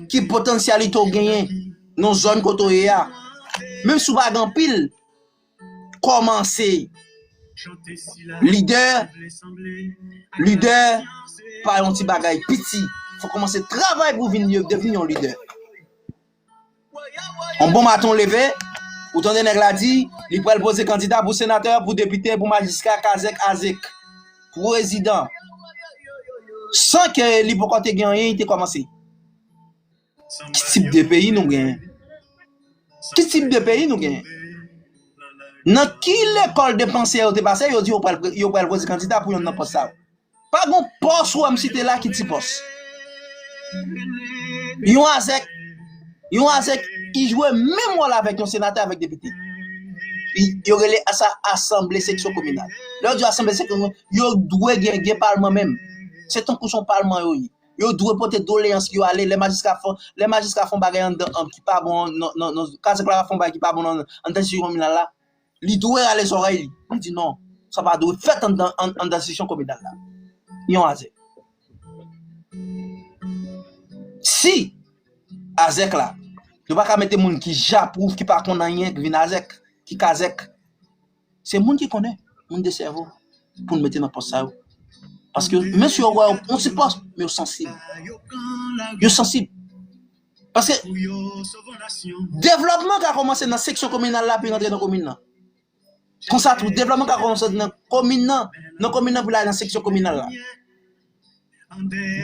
ki potansyalite w genyen nan zòn kote w ye a. Menm si w pa gen anpil, kòmanse. Lidè, lidè, pa yon ti bagay piti. Fò w kòmanse travay pou w vin, devni yon lidè. Yon bon maten w leve, ou tande nèg la di, li pral poze kandida pou senatè, pou depite, pou majistra, kazèk, azèk, pou prezidan. San ke li poko te gen anyen, li te kòmanse. Ki tip de peyi nou genyen? Ki tip de peyi nou genyen? Nan ki lekòl de panse yo te pase, yo di yo pral, yo pral poze kandida pou yonn nan pòs sa yo? Pa gen pòs ou wè m site la ki ti pòs. Yon azèk, yon azèk, li jwe menm wòl avèk yon senatè, avèk depite. Li, yo rele sa asanble seksyon kominal. Lè yo di asanble seksyon kominal, yo dwe gen, gen palman menm. Se tankou se yon palman yo ye. Yo dwe pote doleyans yo ale, lè majistra fè, lè majistra fè yon bagay anndan, an, ki pa bon, nan, nan, nan, kazèk la fè yon bagay ki pa bon nan, anndan seksyon kominal la, li dwe rale zòrèy li. Li di non, sa pa dwe fèt anndan, an, anndan seksyon kominal la. Yon azèk. Si azèk la, yo pa ka mete moun ki japwouv, ki pa konn anyen, ki vin azèk, ki kazèk. Se moun ki konnen, moun de sèvo, pou n mete nan pòs sa yo. Paske menm si yo wè yon ti pòs, men yo sansib. Yo sansib. Paske devlòpman ka kòmanse nan seksyon kominal la, pi rantre nan komin nan. Konsa tou, devlòpman ka kòmanse nan komin nan, nan komin nan pou l al nan seksyon kominal la.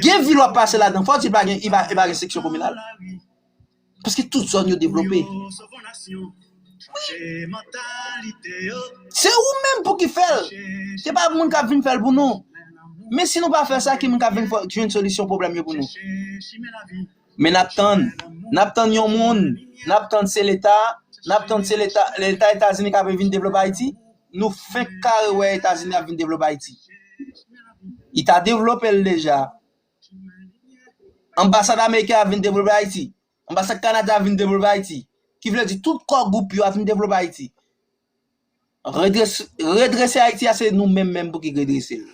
Gen vil w ap pase ladan, fò w di pa gen, li pa, li pa gen seksyon kominal. Paske tout zòn yo devlope. Wi. Se ou menm pou ki fè l. Se pa moun k ap vin fè l pou nou. Men si nou pa fè sa, ki moun k ap vin fè, jwenn solisyon pwoblèm yo pou nou? Men n ap tann. N ap tann yon moun. N ap tann se Leta. N ap tann se Leta, Leta Etazini k ap vin devlope Ayiti. Nou fenk kare wè Etazini ap vin devlope Ayiti. Li ta devlope l deja. Anbasad Ameriken ap vin devlope Ayiti. Anbasad Kanada ap vin devlope Ayiti. Ki vle di tout kò gwoup yo ap vin devlope Ayiti. Redrese, redrese Ayiti a, se nou menm menm pou ki redrese l.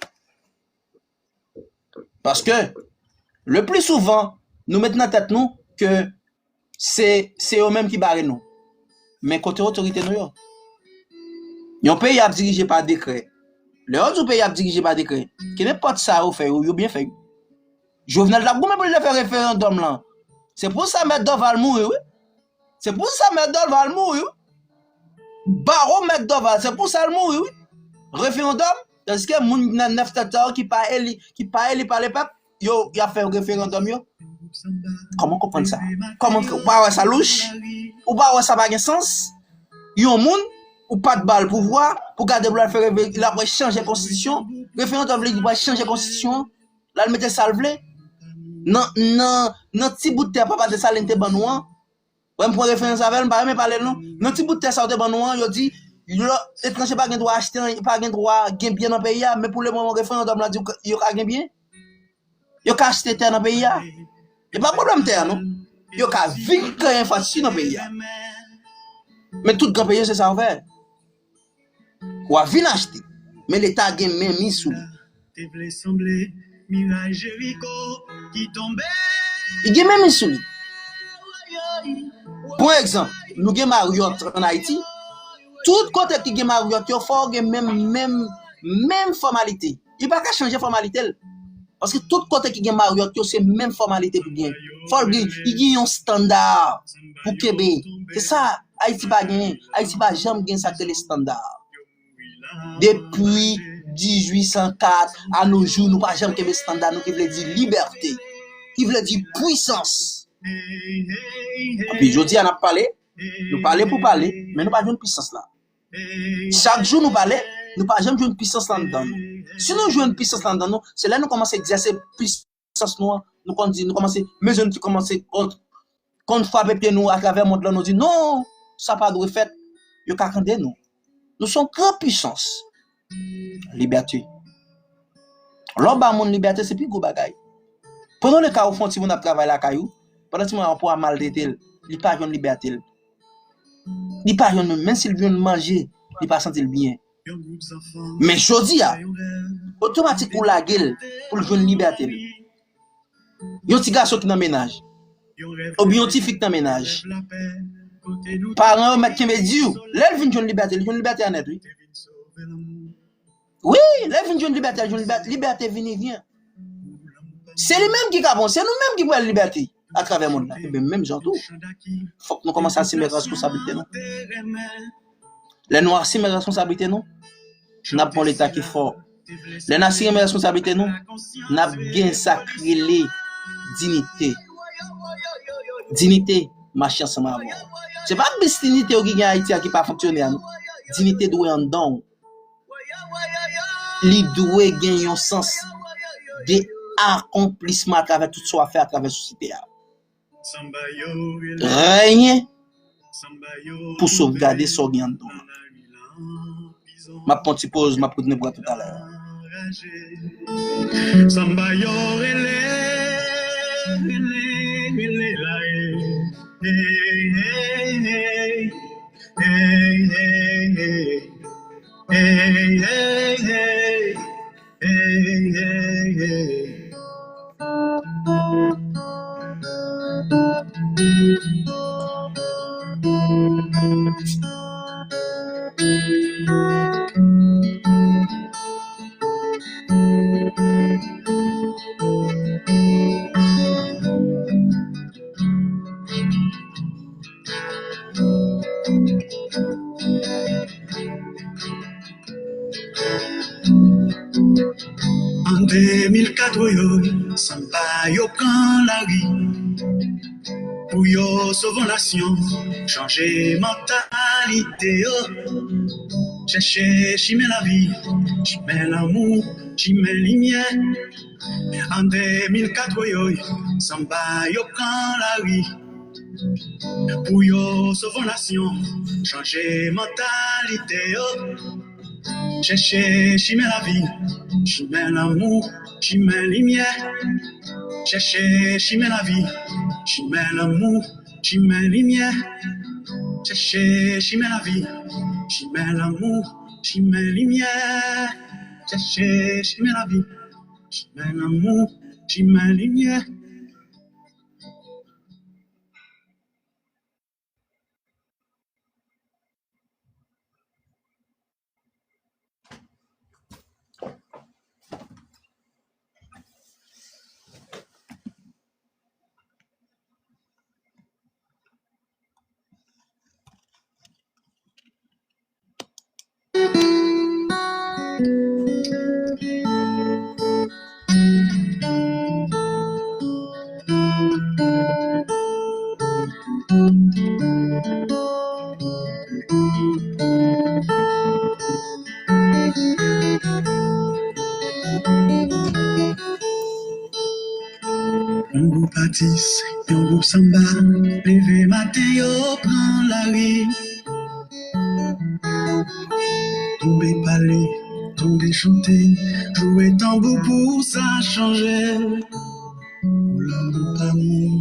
Paske, le pli souvan, nou met nan tèt nou ke se, se yo menm ki bare nou. Men kote otorite nou yo? Yon peyi ap dirije pa dekrè. Lè yo di w peyi ap dirije pa dekrè, kenenpòt sa yo fè yo, yo byen fè yo. Jovenel t ap goumen pou l te fè referandòm lan. Se pou sa Mèt Dorval mouri, wi. Se pou sa Mèt Dorval mouri, wi. Bawo Mèt Dorval, se pou sa l mouri, wi. Referandòm, tandiske moun nan nèf tèt sa yo ki pa eli, ki pa eli pa lepèp, yo, y ap fè referandòm yo. Kòman w konprann sa? Kòman, ou pa wè sa louch? Ou pa wè sa pa gen sans? Yon moun, ou pa t ba l pouvwa, pou gade pou l al fè reve-, l ap wè chanje konstitisyon. Referandòm vle di pou al chanje konstitisyon an. L al mete sa l vle. Nan, nan, nan ti bout tè papa Desalin te ban nou an. Wè, m pran referans avè l, m pa renmen pale l non. Nan ti bout tè sa yo te ban nou an, yo di, Lò, etranje pa gen dwa achte anyen, pa gen dwa gen byen nan peyi a, men pou lemoman gen referandòm la di yo ka gen byen. Yo ka achte tè nan peyi a. E pa pwoblèm tè a, non. Yo ka vin kreye enfrastrikti nan peyi a. Men tout gran peyi yo, se sa yo fè. W a vin achte. Men Leta gen menm sou li. Li gen menm sou li. Pran egzanp, nou gen Marriott ann Ayiti. Tout kote ki gen Marriott yo, fò w gen menm, menm, menm fòmalite. Li pa ka chanje fòmalite l. Paske tout kote ki gen Marriott yo, se menm fòmalite pou gen. Fò l gen, li gen yon estanda pou kenbe. Se sa, Ayiti pa genyen. Ayiti pa janm gen sa k rele estanda. Depi dizuit san kat, a nos jours, nou pa janm kenbe estanda nou ki vle di libète, ki vle di pwisans. Epi jodi a n ap pale, nou pale pou pale, men nou pa jwenn pwisans la. Chak jou nou pale, nou pa janm jwenn pwisans la anndan nou. Si nou jwenn pwisans la anndan nou, se lè nou kòmanse egzèse pwisans nou an, nou konn di, nou kòmanse, mezon nou kòmanse kont, konn frape pye nou atravè mond lan, nou di, "Non, sa pa dwe fèt." Yo ka kande nou. Nou se yon gran pwisans. Libète. Lè w ba moun libète, se pi gwo bagay. Pran le ka ou fè yon timoun ap travay lakay ou, pandan timoun an pou a maltrete l, li pa jwenn libète l. Li pa jwenn menm, menm si l jwenn manje, li pa santi l byen. Men jodi a, otomatik ou lage l pou l jwenn libète l. Yon ti gason ki nan mennaj, oubyen yon ti fi ki nan mennaj, paran yo mèt kenbe di w, lè l vin jwenn libète, li jwenn libète a nèt, wi. Wi, lè l vin jwenn libète, li jwenn libète, libète vini vyen. Se li menm ki ka pran, se nou menm ki pran libète atravè mond lan. Ebyen, menm jan tou, fòk nou kòmanse asime responsablite nou. Lè nou asime responsablite nou, n ap gen yon Leta ki fò. Lè n asime responsablite nou, n ap gen sa k rele dinite. Dinite mache ansanm avè w. Se pa bis dinite yo ki gen Ayiti a ki pa fonksyone a, non. Dinite dwe anndan w. Li dwe gen yon sans de akonplisman atravè tout sa w ap fè atravè sosyete a. Renyen pou sovgade sa w gen anndan w. M ap pran ti poz, m ap retounen pou toutalè. Samba yo rele, rele, rele la, eh. Hey, hey, hey. Hey, hey, hey. Hey, hey, hey. An de mil kat, woyoy, sanba yo pran lari. Pou yo sove nasyon, chanje mantalite yo. Chèche chimen lavi, chimen lanmou, chimen limyè. An de mil kat, woyoy, sanba yo pran lari. Pou yo sove nasyon, chanje mantalite yo. Chèche chimen lavi, chimen lanmou, chimen limyè. Chèche chimen lavi, chimen lanmou, chimen limyè. Chèche chimen lavi, chimen lanmou, chimen limyè. Chèche chimen lavi, chimen lanmou, chimen limyè. Yon gwoup atis, yon gwoup sanba, leve maten yo pran lari. Tonbe pale, tonbe chante, jwe tanbou pou sa chanje. Pou lanmou pa mouri,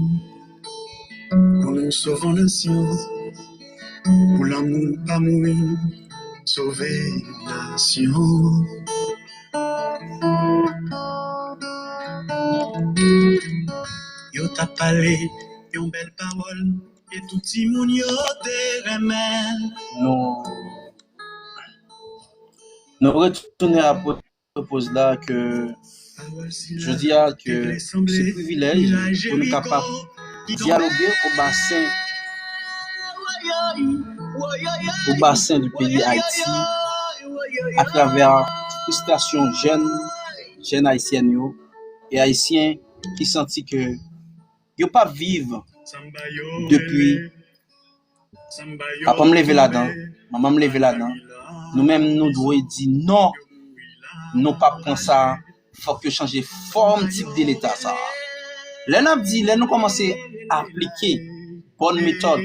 pou nou sove nasyon. Pou lanmou pa mouri, sove nasyon. Yo t ap pale yon bèl pawòl, e tout timoun yo te renmen. Nou, nou retounen a pwopoz la ke jodi a ke se privilèj pou nou kapab dyaloge o basen, o basen di peyi Ayiti atravè fristrasyon jèn, jèn ayisyèn yo e ayisyen ki santi ke yo p ap viv depi papa m leve ladan, manman m leve ladan. Nou menm, nou dwe di non. Nou p ap pran sa. Fòk yo chanje fòm tip de leta sa a. Lè n ap di, lè nou kòmanse aplike bòn metòd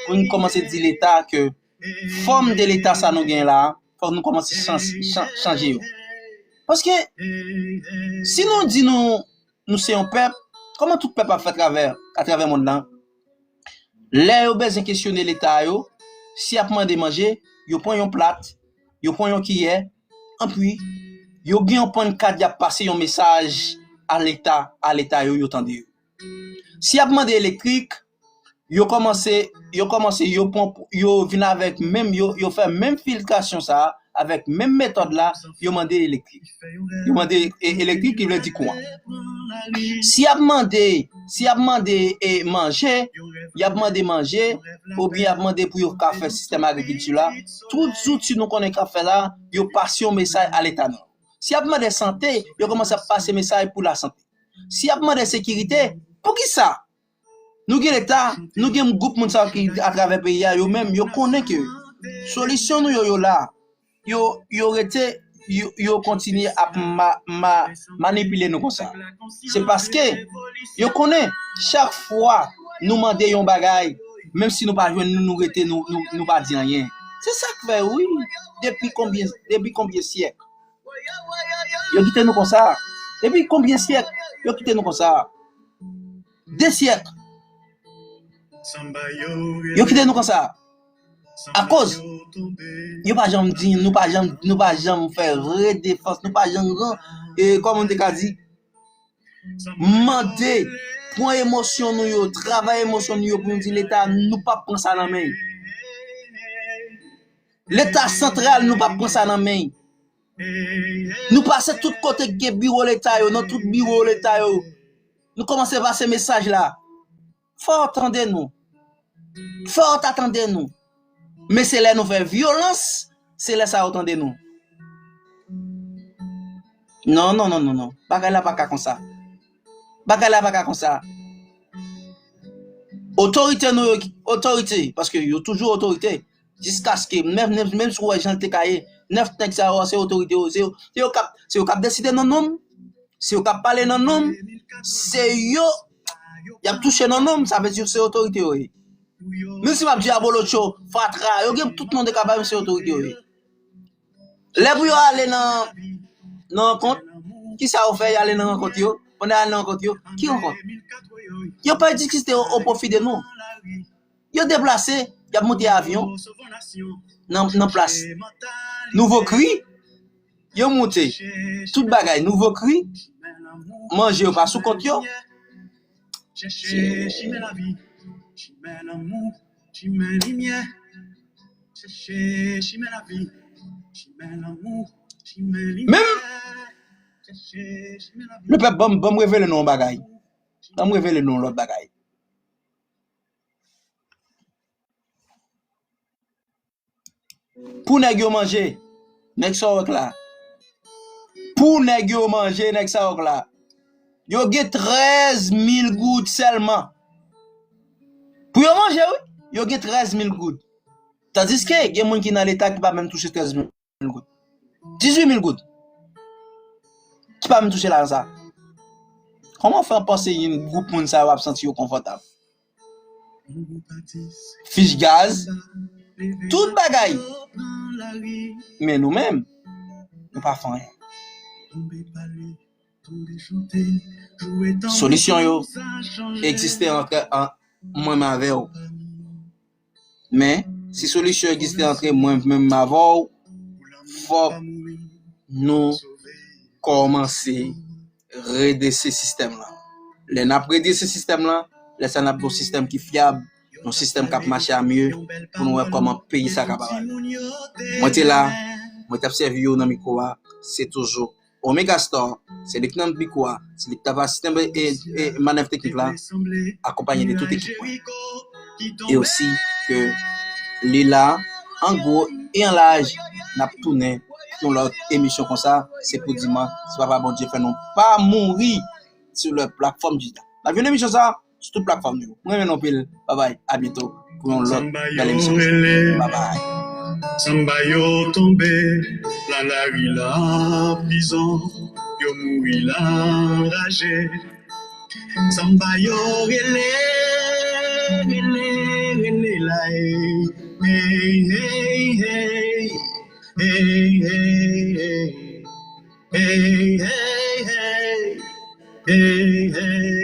pou nou kòmanse di leta ke fòm de leta sa nou genyen la, fòk nou kòmanse chans- chan- chanje yo. Paske si nou di nou, nou se yon pèp, kòman tout pèp ap fè travè atravè mond lan? Lè yo bezwen kesyone leta yo, si y ap mande manje, yo pran yon plat, yo pran yon kiyè, anpi yo gen yon pannkat y ap pase yon mesaj a leta, a leta yo, yo tande yo. Si y ap mande elektrik, yo kòmanse, yo kòmanse, yo pran, yo vin avèk menm, yo, yo fè menm filtrasyon sa a, avèk menm metòd la, yo mande elektrik. Yo mande e- elektrik, ki vle di kouran. Si y ap mande, si y ap mande e manje, y ap mande manje, oubyen y ap mande pou yo ka fè sistèm agrikilti la, tout zouti nou konnen k ap fè la, yo pase yon mesaj a leta nou. Si y ap mande sante, yo kòmanse ap pase mesaj pou lasante. Si y ap mande sekirite, poukisa? Nou gen leta, nou gen gwoup moun sa yo ki atravè peyi a, yo menm, yo konnen ke solisyon nou yo, yo la, yo, yo rete, yo, yo kontinye ap ma- ma- manipile nou konsa. Se paske yo konnen chak fwa nou mande yon bagay, menm si nou pa jwenn, nou, nou rete, nou, nou, nou pa di anyen. Se sa k fè, wi, depi konbyen, depi konbyen syèk yo kite nou konsa? Depi konbyen syèk yo kite nou konsa? De syèk. Yo kite nou konsa. Akoz yo pa janm di, nou pa janm, nou pa janm fè vrè defans, nou pa janm ran, e, kòman m te ka di, mande, pran emosyon nou yo, travay emosyon nou yo pou nou di leta, nou p ap pran sa nan men. Leta santral, nou p ap pran sa nan men. Nou pase tout kote k gen biwo leta yo, nan tout biwo leta yo. Nou kòmanse pase mesaj la. Fò yo tande nou. Fò yo ta tande nou. Men se lè nou fè vyolans, se lè sa yo tande nou. Non, non, non, non, non. Bagay la pa ka konsa. Bagay la pa ka konsa. Otorite nou yo, otorite, paske yo toujou otorite. Jiskaske, menm, menm, menm si w wè jan l te ka ye, nèf nèg sa yo, se otorite yo, se yo, se yo k ap, se yo k ap deside nan non m, se yo k ap pale nan non m, se yo, y ap touche nan non m, sa vle di se otorite yo ye. Menm si m ap di abolotcho, fatra, yo gen tout non de kapab, se otorite yo ye. Lè pou yo ale nan, nan rankont, kisa yo fè? Y ale nan rankont yo. Pandan y al nan rankont yo, ki rankont? Yo pa diskite o, o pwofi de nou. Yo deplase, y ap monte avyon nan, nan plas. Nouvo kri, yo monte. Tout bagay, nouvo kri, manje yo pa sou kont yo. Chèche chimen lavi, chimen lanmou, chimen limyè. Chèche chimen lavi, chimen lanmou, chimen limyè. Menm, chèche chimen lavi. Lepèp, ban m, ban m revele nou yon bagay. Ban m revele nou yon lòt bagay. Pou nèg yo manje, nèg sa w wè k la. Pou nèg yo manje, nèg sa w wè k la. Yo gen trèz mil goud sèlman. Pou yo manje, wi, yo gen trèz mil goud. Tandiske gen moun ki nan leta ki pa menm touche trèz mil goud. Dizuit mil goud. Ki pa menm touche lajan sa. Kòman w fè w panse yon gwoup moun sa yo ap santi yo konfòtab? Fich gaz, tout bagay. Men nou menm, nou pa fè anyen. Solisyon yo egziste antre an, mwen menm avè w. Men, si solisyon egziste antre mwen menm avè w, fòk nou kòmanse redrese sistèm lan. Lè n ap redrese sistèm lan, lè sa n ap gen yon sistèm ki fyab, yon sistèm k ap mache a mye, pou nou wè kòman peyi sa ka parèt. Mwen te la, mwen t ap sèvi yo nan mikwo a, se toujou Omega Star, se li k nan mikwo a, se li k t ap asiste e, e, e manèv teknik la, akonpanye de tout ekip mwen. E osi ke li la, an gwo e an laj, n ap tounen yon lòt emisyon konsa, se pou dimanch, si Papa Bondye fè nou pa mouri sou lè platfòm dijital. N ap jwenn emisyon sa, sou tout platfòm yo. Mwen renmen nou anpil. Babay, a byento pou yon lòt bèl emisyon. Babay. Sanba yo tonbe, la lari la prizon, yo mouri la raje. Sanba yo rele, rele, rele la, hey, hey, hey, hey, hey, hey, hey, hey, hey, hey, hey, hey, hey.